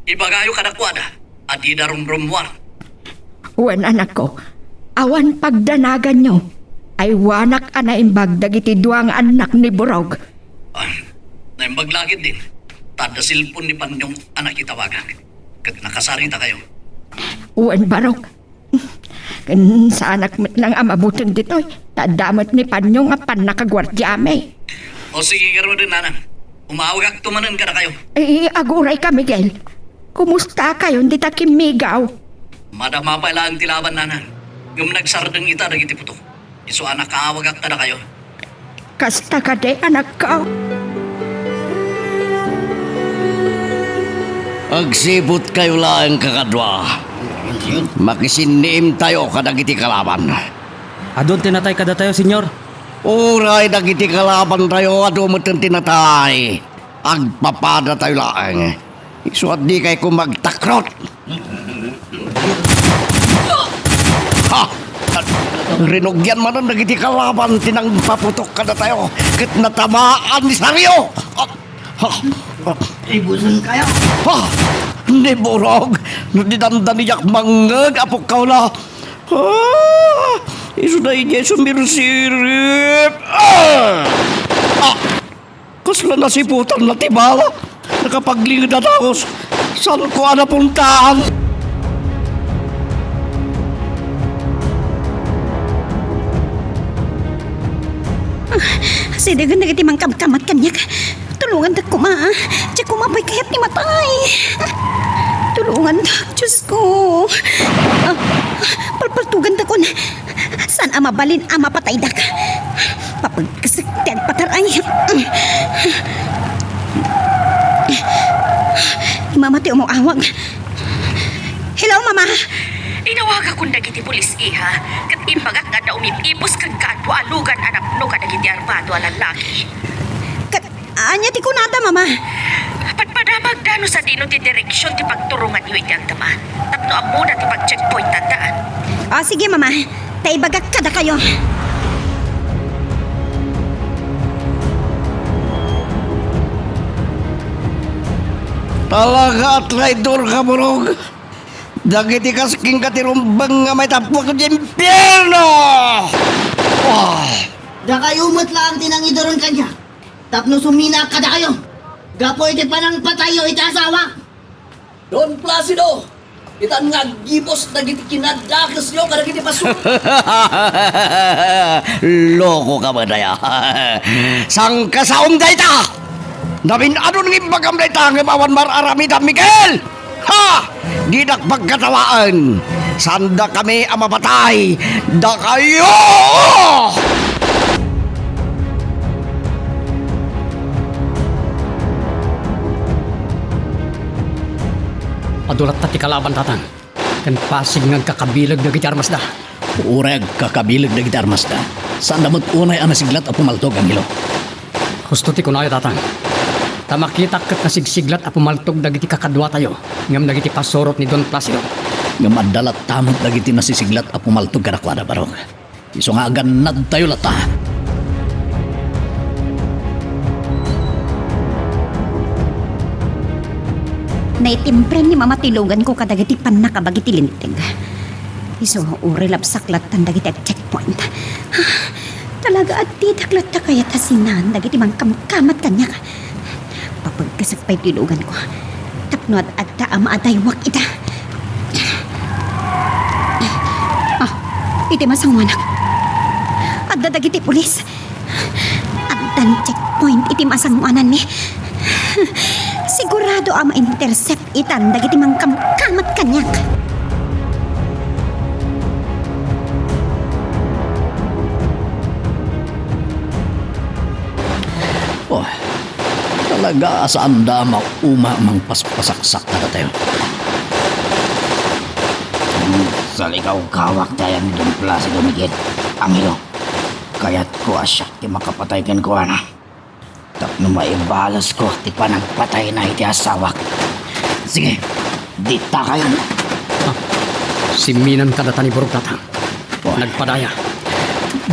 Ibagayo kadakuada a dida rumrummuar. Wen, anakko, awan pagdanaganyo. Aywanak a naimbag dagiti dua nga annak ni Burog. Ah, naimbag la ketdin. Ta adda cellphone ni Panyong a nakitawagak. Ket nakasaritakayo. Wen, barok. Ken saanak met lang a mabuteng ditoy. Ta adda met ni Panyong a pannakaguardiami. O sige, ngaruden, Nanang. Umawagakto manen kadakayo. Eh, aguray ka, Miguel. Kumusta kayon dita kimmigaw? Madama pay laeng ti laban, Nanang. Ngem nagsardeng ita dagiti putok. Isu a nakaawagak kadakayo. Kasta kadi, anakko? Agsiputkayo laeng, kakadua. Makisinniimtayo kadagiti kalaban. Adun ti natay kadatayo, Señor. Uray dagiti kalabantayo, adu met ti natay. Agpapadatayo laeng. Isu a dikay koma agtakrot. Ha! Rinugian manen dagiti kalaban ti nangpaputok kadatayo, ket natamaan ni Sario. Ha! Ha! Ibusen kayo. Ha! Ni Burog, no di dandaniak mangngeg a pukkawna. Ha! Isu daydiay sumirsirip. Ah! Ah! Kasla nasiputanna ti bala. Nakapaglinged a dagus. Saanko a napuntaan? Asidegen dagiti mangkamkamat kaniak. Tulongandak koma. Diak koma pay kayat ti matay. Tulongandak, Diosko. Ah, palpaltogandak. Saan a mabalin a mapataydak. Papagkasek ti agpataray. Ni Mama ti umawag. Hello, Mama! Inawagakon dagiti pulis, iha, ket imbagak nga adda umip-ipos ken kaadua a lugan a napno kadagiti armado a lallaki. Ket ania ti kunada, Mama? Padpadamagda no sadino ti direksion ti pagturonganyo iti agdama, tapno ammona ti pag-checkpointandaan. Ah, sige, Mama. Ta ibagak kadakayo. Talaga a traidor ka, Burog. Dagiti kas kenka ti rumbeng nga maitappuak iti impierno! Ah! Dakayo met laeng ti nangiduron kaniak tapno suminaak kadakayo gapu iti panangpatayyo iti asawak. Don Placido, itan nga aggibus dagiti kinadakesyo kadagiti pasu. Loko ka met aya. Sangkasaom dayta! Namin-adon nga imbagam dayta ngem awan mar-aramidam, Miguel! Ha! Didak pagkatawaen. Saandakami a mapatay. Dakayo! Adu latta ti kalaban, Tatang. Ken pasig nga agkakabileg dagiti armasda. Uray agkakabileg dagiti armasda. Saanda met unay a nasiglat a pumaltog, Angelo. Husto ti kunayo, Tatang. Ta makitak ket nasigsiglat a pumaltog dagiti kakaduatayo ngem dagiti pasurot ni Don Placido. Ngem adda latta met dagiti nasisiglat a pumaltog kadakuada, Barok. Isu nga agannadtayo latta. Naitimpren ni Mama ti luganko kadagiti pannakabagi ti linteg. Isu, uray labsak lattan dagiti ag-checkpoint. Ah, talaga, addidak latta kayat a sinaan dagiti mangkamkamat kaniak. Papagkasak pay ti luganko tapno ad-adda a maadaywak ida. Ah, iti masangoanak, adda dagiti pulis. Addan checkpoint iti masangoananmi. Sigurado a ma-intercept itan dagiti mangkamkamat kaniak. Oh, talaga a saanda a mauma a mangpaspasaksak kadatayo. Hmm, salikawkawak ti ayan ni Don Placido, Miguel. Angelo, kayatko a siak ti makapatay kenkuana. Tapno maibalosko ti panagpatayna iti asawak. Sige, ditakayon. Ah, simminanka data ni Burog, Tatang. Oh. Nagpadaya.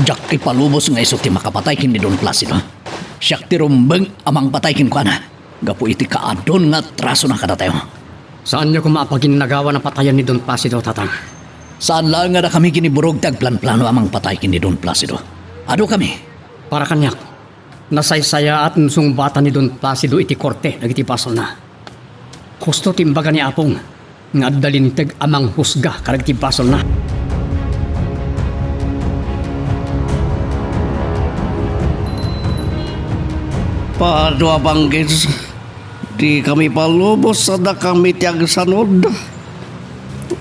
Diak ipalubos nga isu ti makapatay ken ni Don Placido. Siak ti rumbeng a mangpatay kenkuana gapu iti kaadun nga atrasona kadatayo. Saanyo koma a paginnagawan a patayen ni Don Placido, Tatang? Saan laeng a dakami ken ni Burog ti agplanplano a mangpatay ken ni Don Placido. Adukami. Para kaniak, nasaysayaat no sungbatan ni Don Placido iti korte dagiti basolna. Husto ti imbaga ni Apong nga adda linteg a manghusga kadagiti basolna. Padua, Bangkis, dikami palubos a dakami ti agsanud.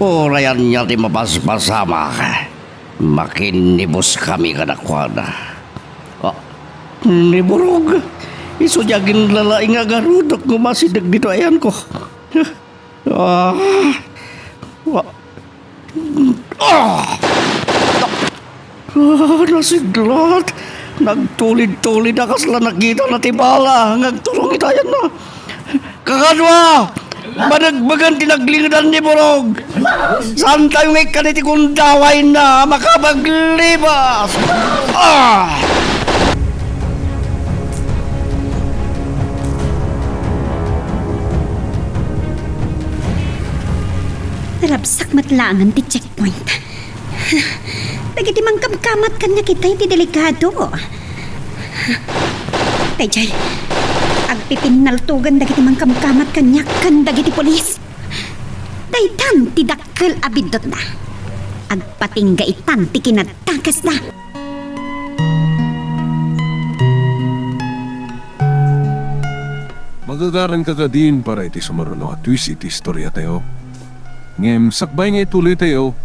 Uray ania ti mapaspasamak, makinnibuskami kadakuada. Ah, ni Burog, isu ti aginlalaing a garudok nga umasideg ditoy ayanko. Ah, ah, ah, nasiglat. Nagtulid-tulid a kasla nakitana ti bala nga agturong ita ayanna. Kakadua, banegbegen ti naglingedan ni Burog. Saantayo nga ikkan iti gundawayna a makapaglibas. Ah! Nalabsak met laengen ti checkpoint. Dagiti mangkamkamat kaniak itay ti delikado. Daydiay, agpipinnaltogan dagiti mangkamkamat kaniak ken dagiti pulis. Daytan ti dakkel a biddutna. Agpatingga itan ti kinadakesna. Magagaranka kadin para iti sumaruno a twist iti istoriatayo. Ngem sakbay nga ituloytayo,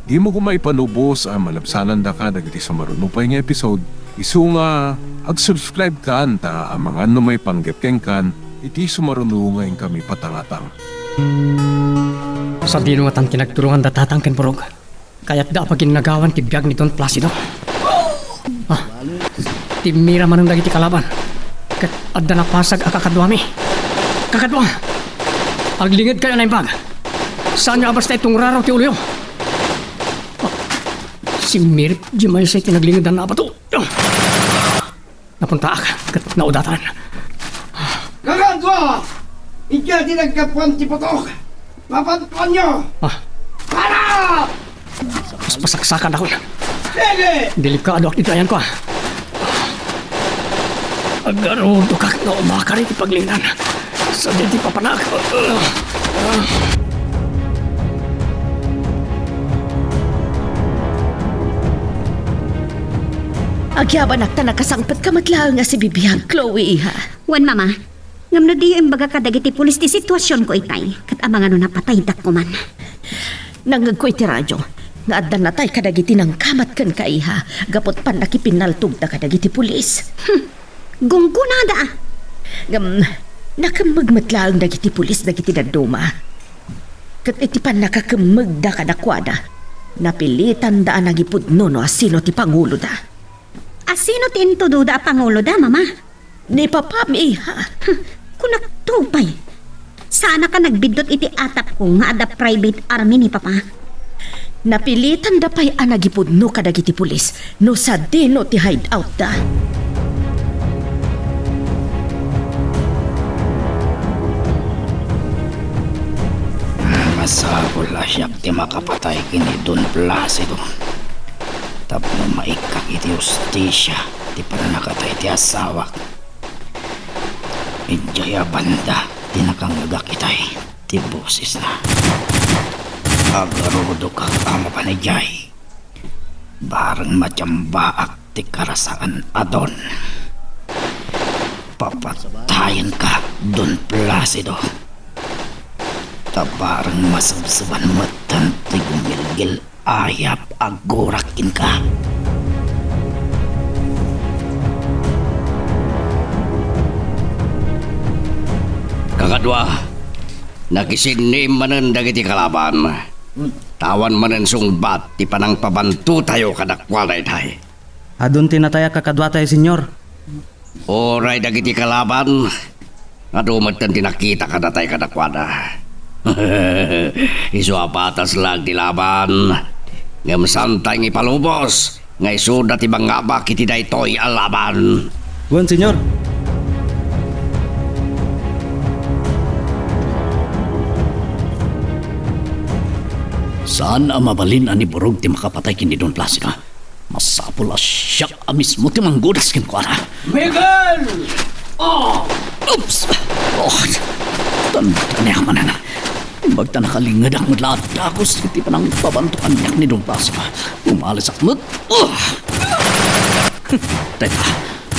dimo koma ipalubos a malabsanandaka dagiti sumaruno pay nga episode, isu nga ag-subscribe kan ta amangan no maipanggep kenkan iti sumaruno nga inkami patangatang. Sadino ngatan ti nagtulongan da Tatang ken Burog? Kayatda a paginnagawan ti biag ni Don Placido. Ah, timmira manen dagiti kalaban. Ket adda napasag a kakaduami. Kakadua, aglingedkayo a naimbag. Saanyo a basta itungraraw ti uloyo. Ah, simmirip di maysa iti naglingedan a bato. Napuntaak ket naudatan. Kakadua! Idiay ti naggapuan ti batok! Papantuanyo! Ah. Para! Paspasaksakan ako. Sige! Delikado ak ditoy ayanko, ah. Agarudokak no umakar iti paglingedan. Sadi ti papanak. Agyabanak ta nakasangpetka met laeng a sibibiag, Chloe, iha. Wen, Mama. Ngem no diyo imbaga kadagiti pulis ti situasionko itay, ket amangan no napataydak koman. Nangngegko iti radio nga adda natay kadagiti nangkamat kenka, iha, gapu ta pannakipinnaltogda kadagiti pulis. Hmm. Gunggonada, a. Ngem, nakemmeg met laeng dagiti pulis dagiti dadduma. Ket iti pannakakemmegda kadakuada, napilitanda a nangipudno no asino ti panguloda. Asino ti intudoda a panguloda, Mama? Ni Papam, iha. Hm, kunakto pay. Saanka nagbiddut iti atapko nga adda private army ni Papa? Napilitanda pay a nagipudno kadagiti pulis no sadino ti hideoutda. Masapul a siak ti makapatay ken ni Don Placido tapno maikkak iti hustisia ti pannakatay ti asawak. Idiay a banda ti nakangngegak itay ti bosesna. Agarudokak a mapan idiay. Bareng matiambaak ti karasaan a Don. Papatayenka, Don Placido. Ta bareng masebseban metten ti gumilgil ayab a gurak kenka. Kakadua, nakisinnim manen dagiti kalaban. Awan manen sungbat ti panangpabantotayo kadakuada itay. Adun ti natay a kakaduatayo, Señor. Uray dagiti kalaban, adu metten ti nakita kadatay kadakuada. Isu a patas laeng ti laban, ngem saantay nga ipalubos nga isuda ti mangabak iti daytoy a laban. Wen, Señor. Saan a mabalin a ni Burog ti makapatay ken ni Don Placido. Masapul a siak a mismo ti manggudas kenkuana. Miguel! Oh! Oops! Oh! Tanda niya manen. Imbag ta nakalingedak met la a dagus iti panangpabanto kaniak ni Don Placido. Umalisak met. Oh! Teka,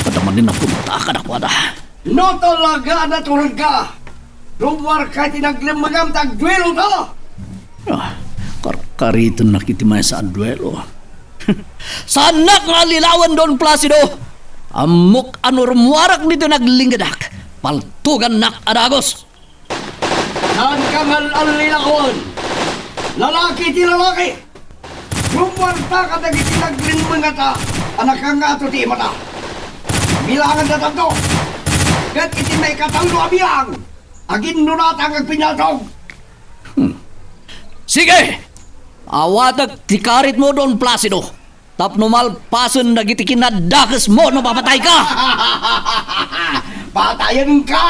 adda manen a punta kadakuada. No talaga a naturedka, rummuarka iti naglemmegam ta agdueloto! Ah, karkaritennak iti maysa a duelo. Saannak nga allilawen, Don Placido! Ammok a no rummuarak ditoy naglingedak, paltugannak a dagus. Saanka nga al-allilawen. Lalaki ti lalaki. Rummuarta kadagiti naglemmengata a nakangato ti imata. Bilanganda tanto. Ket iti maikatanglo a bilang, aginnunata nga agpinaltog. Hmm. Sige! Awatek ti karitmo, Don Placido. Tapno malpasen dagiti kinadakesmo no mapatayka. Patayenka!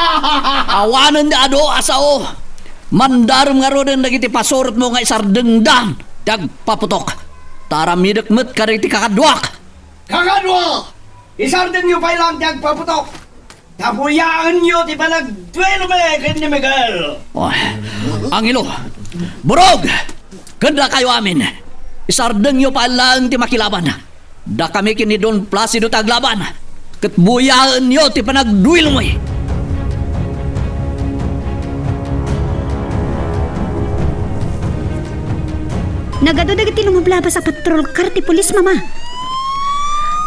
Awanen ti adu a sao. Mandarem ngaruden dagiti pasurotmo nga isardengda ti agpaputok. Ta aramidek met kadagiti kakaduak. Kakadua! Isardengyo pay laeng ti agpaputok. Tapuyaenyo ti panagduelomi ken ni Miguel. Oh, Angelo, Burog, ken dakayo amin, isardengyo pay laeng ti makilaban. Dakami ken ni Don Placido ti aglaban, ket buyaenyo ti panagduelomi. Nagadu dagiti lumablabas a patrol car ti pulis, Mama.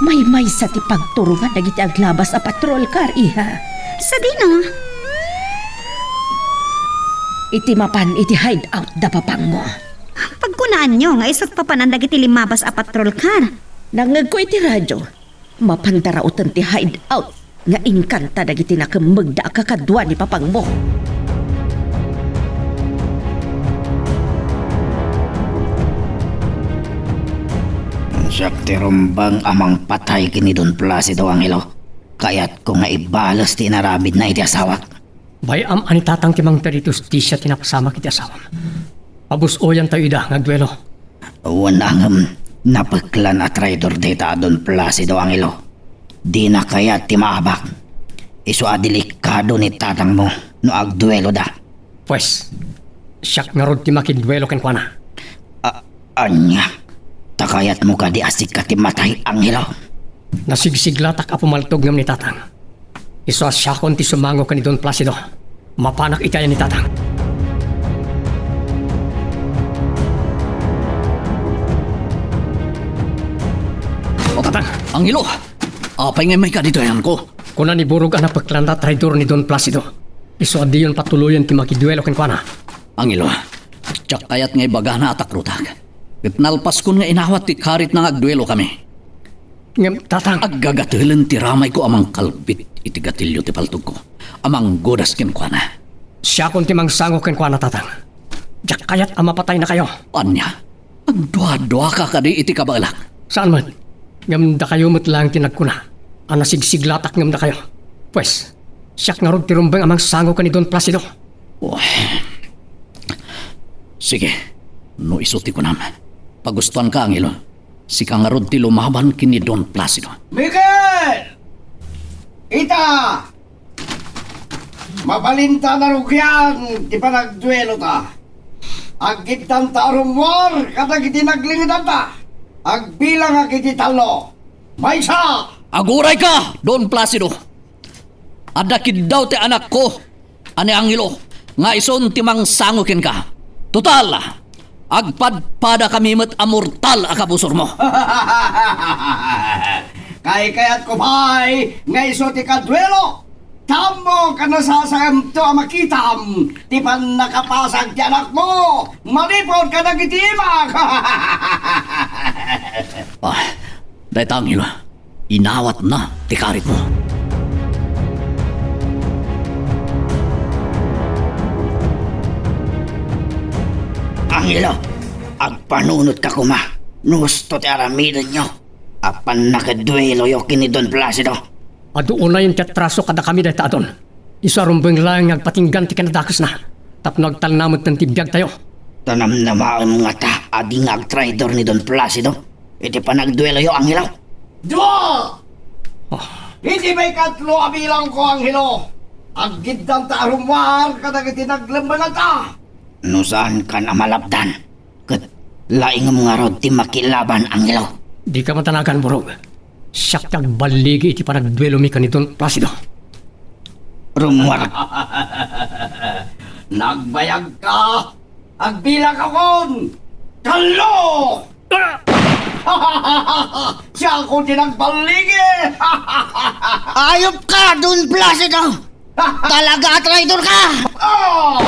Maymaysa ti pagturongan dagiti aglabas a patrol car, iha. Sadino? Iti mapan iti hideout da papangmo. Pagkunaanyo nga isut' papanan dagiti limmabas a patrol car. Nangngegko iti radio. Mapanda rauten ti hideout nga inkanta dagiti nakemmegda a kakadua ni papangmo. Siak ti rumbeng a mangpatay ken ni Don Placido, Angelo. Kayatko nga ibales ti inaramidna iti asawak. Bay-am a ni Tatang ti mangted iti hustisia ti napasamak iti asawam. Pabus-oyantayo ida nga agduelo. Wen, ngem napeklan a traidor dayta a Don Placido, Angelo. Dina kayat ti maabak. Isu a delikado ni tatangmo no agdueloda. Pues, siak ngarud ti makiduelo kenkuana. A-, ania? Ta kayatmo kadi a sika ti matay, Angelo? Nasigsiglatak a pumaltog ngem ni Tatang. Isu a siakon ti sumango ken ni Don Placido. Mapanak iti aya ni Tatang. O, Tatang! Angelo! Apay nga immayka ditoy ayanko? Kuna ni Burog a napeklanta a traidor ni Don Placido. Isu a diyon patuloyen ti makiduelo kenkuana. Angelo, diak kayat nga ibagana a takrotak. Ket nalpaskon nga inawat ti karitna nga agduelokami. Ngem, Tatang. Aggagatelen ti ramayko a mangkalbit iti gatilio ti paltogko, a manggudas kenkuana. Siakon ti mangsango kenkuana, Tatang. Diak kayat a mapataynakayo. Ania? Agduaduaka kadi iti kabaelak? Saan met. Ngem dakayo met laeng ti nagkuna a nasigsiglatak ngem dakayo. Pues, siak ngarud ti rumbeng a mangsango ken ni Don Placido. Oh. Sige, no isu ti kunam. Pagustoanka, Angelo. Sika ngarud ti lumaban ken ni Don Placido. Miguel! Ita! Mabalinta narugian ti panagduelota. Aggiddanta a rummuar kadagiti naglingedanta. Agbilangak iti tallo. Maysa! Agurayka, Don Placido. Adda kiddaw ti anakko a ni Angelo nga isun ti mangsango kenka. Total, agpadpadakami met a mortal a kabusormo. Kaykayatko pay nga isu ti kaduelo. Tammo ken nasasaemto a makitam ti pannakapasag ti anakmo manipud kadagiti imak. Ah, dayta, Angelo. Inawatna ti karitmo. Angelo, agpanunotka koma no husto ti aramidenyo a pannakadueloyo ken ni Don Placido. Adu unayen ti atraso kadakami dayta a Don. Isu a rumbeng laeng nga agpatinggan ti kinadakesna tapno agtalna metten ti biagtayo. Ta namnamaem ngata a di nga agtraidor ni Don Placido iti panagdueloyo, Angelo? Dua! Oh. Iti maikatlo a bilangko, Angelo, aggiddanta a rummuar kadagiti naglemmenganta. No saankan a malapdan, ket laingem ngarud ti makilaban, Angelo. Dika matanagan, Burog. Siak ti agballigi iti panagduelomi ken ni Don Placido. Rummuar. Nagbayagka. Agbilangakon. Tallo! Ah! Siakon ti nagballigi. Ayupka, Don Placido! Talaga a traidor ka! Ah!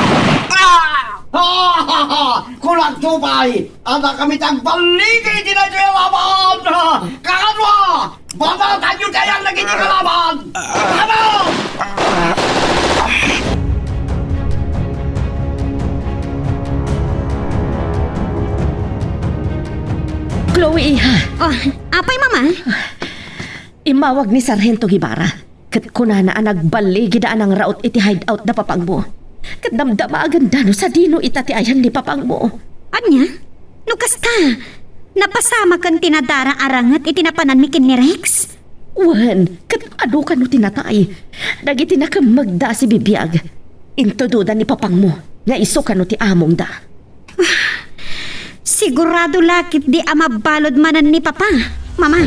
Ah! Kunakto pay, adda kami ti agballigi iti daytoy a laban! Kakadua, banatanyo ti ayan dagiti kalaban! Laban! Chloe, iha. Oh, apay, Mama? Immawag ni Sarhento Guevara. Ket kunana a nagballigida a nangraut iti hideout da papagmo. Ket damdamagenda no sadino ita ti ayan ni papagmo. Ania? No kasta, napasamaken ti nadara a ranget iti napananmi ken ni Rex? Wen, ket adu kano ti natay? Dagiti nakemmegda a sibibiag. Intudoda ni papagmo nga isu kano ti amongda. Sigurado la ketdi a mabalud manen ni Papa, Mama.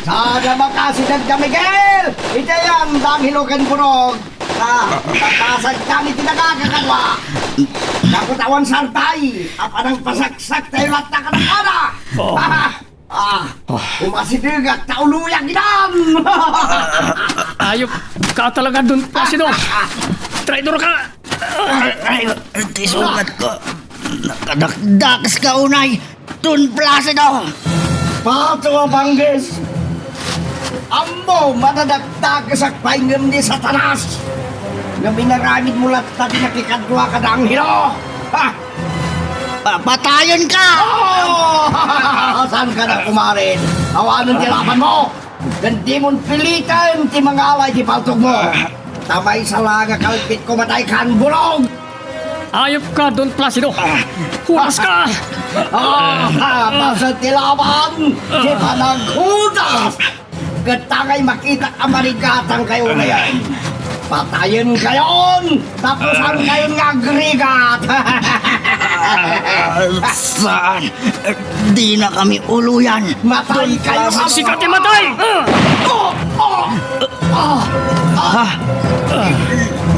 Sada makasideg da Miguel! Iti ayan da Angelo ken Burog! Ah, ipapasagkan iti nagagagawa. Naku ta awan sartay, a panangpasaksak tayo latta kadakuada. Oh. Ah, ah, umasidegak ta uluyak idan. Ayupka talaga, Don Placido. Traidor ka. Ay, ay, ti sugat ko. Nakadakdakes ka unay. Don Placido! Pato a Bangges! Ammo, madadakdakes a paingem ni Satanas! Ngem inaramidmo latta ti nakikadua kada Angelo! Ha! Papatayen ka! Oh! Saan ka na kumarin? Awanen ti laban mo! Ken dimon piliten ti mangala iti paltogmo. Ta maysa la nga kalpit ko matay kan bulog. Ayop ka, Don Placido. Huras ka! Ah, paset ti laban, ti panaghudas. Ket tangay makita a marigatang kayo ngayon. Patayen kayon! Tapos ang kayon nga agrigat! Ah, saan? Dina kami uluyan. Matay kayo, Don Placido. Sika ti matay! Ah! Oh! Oh! Ah! Ah!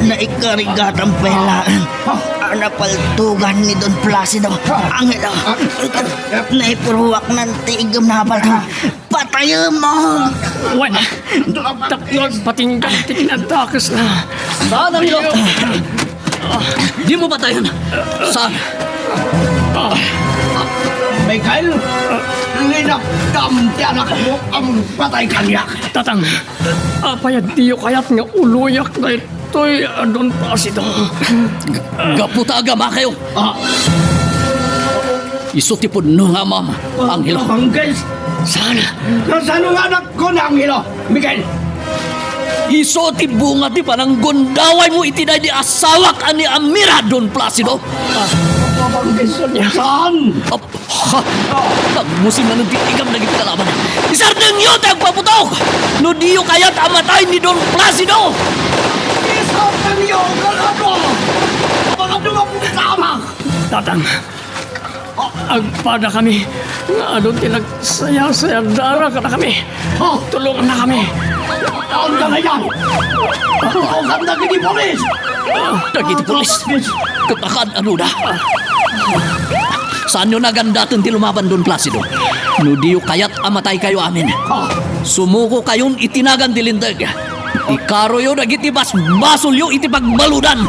Naikarigatan pay laeng a napaltugan ni Don Placido. Angelo, naipuruak nan ti igem na palto. Patayen mo! Wen, tapno agpatinggan ti kinadakesna. Saan, Angelo? Dimo patayen. Saan? Michael, linakdam ti anakmo a patay kaniak. Tatang, apay a diyo kayat nga uloyak daytoy a Don Placido? Gapu ta agamakayo. Ah. Isu ti pudno nga amam, Angelo. Bangkis! Saan? Kasano nga anakko ni Angelo, Miguel? Isu ti bunga ti pananggundawaymo iti daydi asawak a ni Amira, Don Placido. Ah, bangkis! Saan? Ap-, ha? Tagmusin manen ti igam dagiti kalaban. Isardengyo ti agpaputok! No diyo kayat a matay ni Don Placido! Isardengyo, kalaban! Mga dumapo sa amak! Tatang, agpadakami nga adu ti nagsayasayadara kadakami. Oh. Tulongannakami. Saan ka ngayon? Tulongan dagiti pulis! Dagiti pulis? Ket akan-anoda? Saanyo nagandaten ti lumaban, Don Placido. No diyo kayat a mataykayo amin, sumukokayon iti nagan ti linteg. Ikaroyo dagiti basbasolyo iti pagbaludan.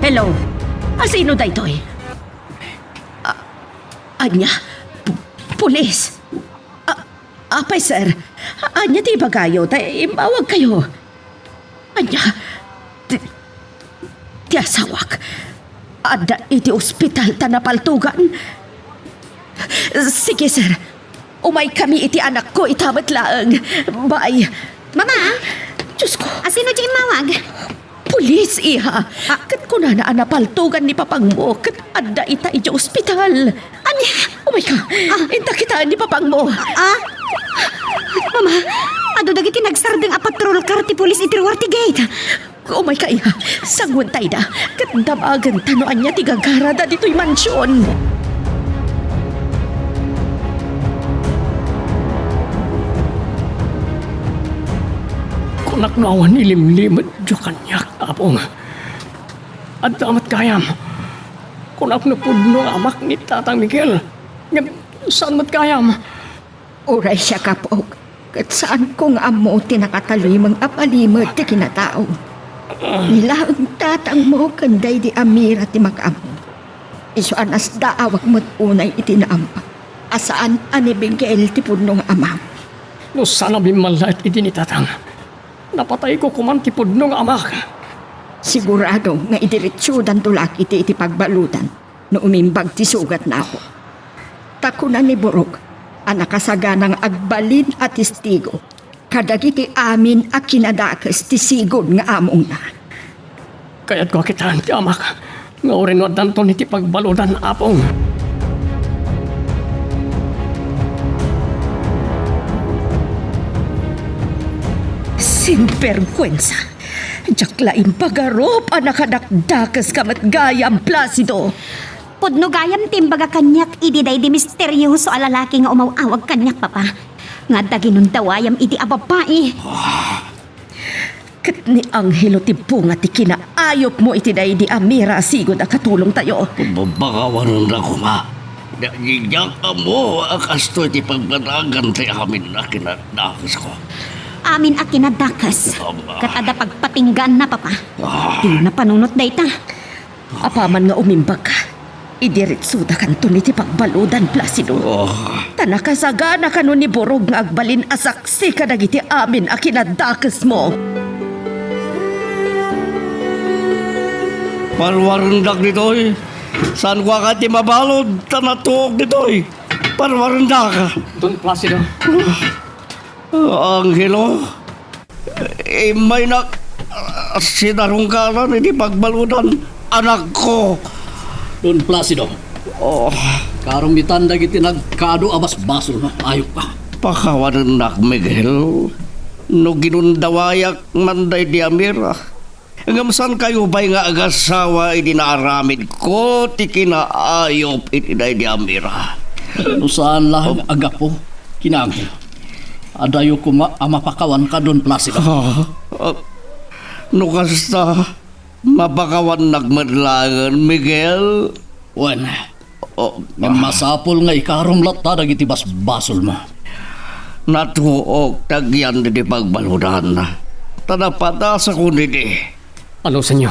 Hello? Asino daytoy? A-, ania? P-, pulis? A-, apay, sir? Ania ti ibagayo ta immawagkayo? Ania? Ti, ti asawak, adda iti ospital ta napaltogan? Sige, sir. Umaykami iti anakko ita met laeng. Bye. Mama! Diyos ko. Asino ti immawag? Pulis, iha. Ah. Ket kunana a napaltogan ni papangmo ket adda ita idiay ospital. Ania? Umayka. Ah. Inta kitaen ni papangmo. Ah? Mama, adu dagiti nagsardeng a patrol car ti pulis iti ruar ti gate. Umayka, iha. Sanguentayda. Ket damagenta no ania ti gagarada ditoy mansion. Kunak no awan ilimlimed diay kaniak, Apong. Adda met gayam. Kunak no pudno nga amak ni Tatang Miguel. Ngem saan met gayam? Uray siak, Apok, ket saanko nga ammo ti nakatalimeng a palimed ti kinatao. Ni laeng tatangmo ken daydi Amira ti makaammo. Isu a nasdaawak met unay iti naammo a saan a ni Miguel ti pudno nga amam. No saan a bimmallaet idi ni Tatang, napatayko koman ti pudno nga amak. Sigurado nga idiretsodanto la ketdi iti pagbaludan no umimbag ti sugatna, Apo. Ta kuna ni Burog a nakasagana nga agbalin a testigo kadagiti amin a kinadakes ti sigud nga amongna. Kayatko a kitaen ti amak nga uray no addanton iti pagbaludan, Apong. Sinberguensa! Diak la impagarup a nakadakdakeska met gayam, Placido. Pudno gayam ti imbaga kaniak idi daydi misterioso a lalaki nga umaw-awag kaniak, Papa, nga adda ginundawayam idi a babai. Ket ni Angelo ti bunga ti kinaayupmo iti daydi a Mira a sigud a katulongtayo. Babakawanennak koma. Di-, diak ammo a kastoy ti pagpanagan ti amin a kinadakesko. Amin a kinadakes. Ama. Ket adda pagpatinggaanna, Papa. Ah. Dina panunot dayta. Apaman nga umimbagka, idiretsodakanton iti pagbaludan, Placido. Oh. Ta nakasagana kano ni Burog nga agbalin a saksi kadagiti amin a kinadakesmo. Parwarendak ditoy. Saanko a kayat ti mabalud ta natuok ditoy. Parwarendak. Don Placido. Angelo, immaynak, ah, sinarungkaran iti pagbaludan, anakko. Don Placido. Oh. Karumitan dagiti nagkaadu a basbasolmo, ayupka. Pakawanennak, Miguel. No ginundawayak man daydi a Mira, ngem saankayo pay nga agasawa idi naaramidko ti kinaayup iti daydi a Mira. No saan laeng a gapu, kinaangel, adayo koma a mapakawanka, Don Placido. Ah, ah, no kasta, mapakawannak met laengen, Miguel. Wen, Oh, ngem masapul nga ikarom latta dagiti basbasolmo. Natuok ta agyan dagiti pagbaludan. Ta napadasakon idi. Anusenyo,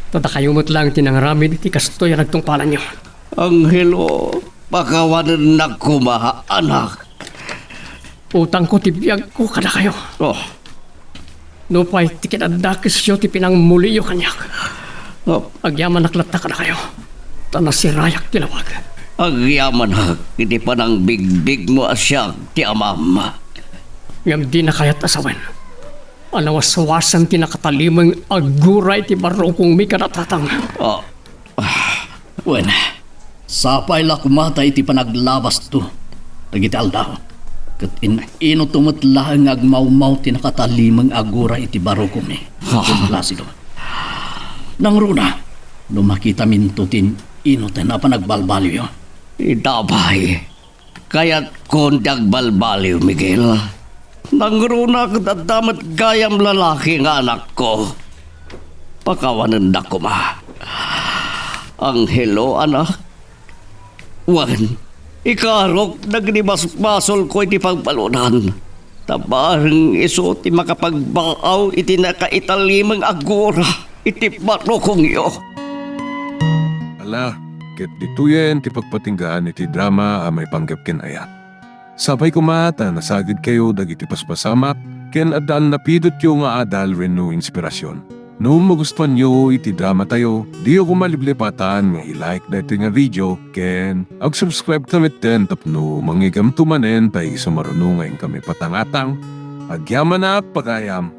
ta dakayo met laeng ti nangaramid iti kastoy a nagtungpalanyo. Angelo, pakawanennak koma, anak. Utangko ti biagko kadakayo. Oh. Nupay ti ket adda kesyo ti pinangmuliyo kaniak. Oh. Agyamanak latta kadakayo, ta nasirayak ti lawag. Agyamanak iti panangbigbigmo a siak ti amam. Ngem dina kayat a sawen a nawaswasan ti nakatalimeng a gura iti barukongmi kada tatang. Ah, ah, wen, sapay la koma ta iti panaglabasto dagiti aldaw, ket in-, inutto met laeng nga agmawmaw ti nakatalimeng a gura iti barukongmi. Ah. Ken Placido. Nangruna, no makitaminto ti in-, inutan a panagbalbaliwyo. Ita pay, kayatkon ti agbalbaliw, Miguel. Nangruna ket adda met gayam lalaki nga anakko. Pakawanennak koma. Angelo, anak. Wen, ikarok dagiti basbasolko iti pagbaludan. Ta bareng isu ti makapagbaaw iti nakaitalimeng a gura iti barukongyo. Ala, ket ditoyen ti pagpatinggaan iti drama a maipanggep ken ayat. Sapay koma ta nasagidkayo dagiti paspasamak ken adda a napidotyo nga adal wenno inspirasyon. No magustuanyo iti dramatayo, diyo koma liplipatan nga i-like daytoy nga video ken ag-subscribe kami ten tapno mangigamto manen ta isu maruno nga inkami patangatang. Agyamanak, pagayam.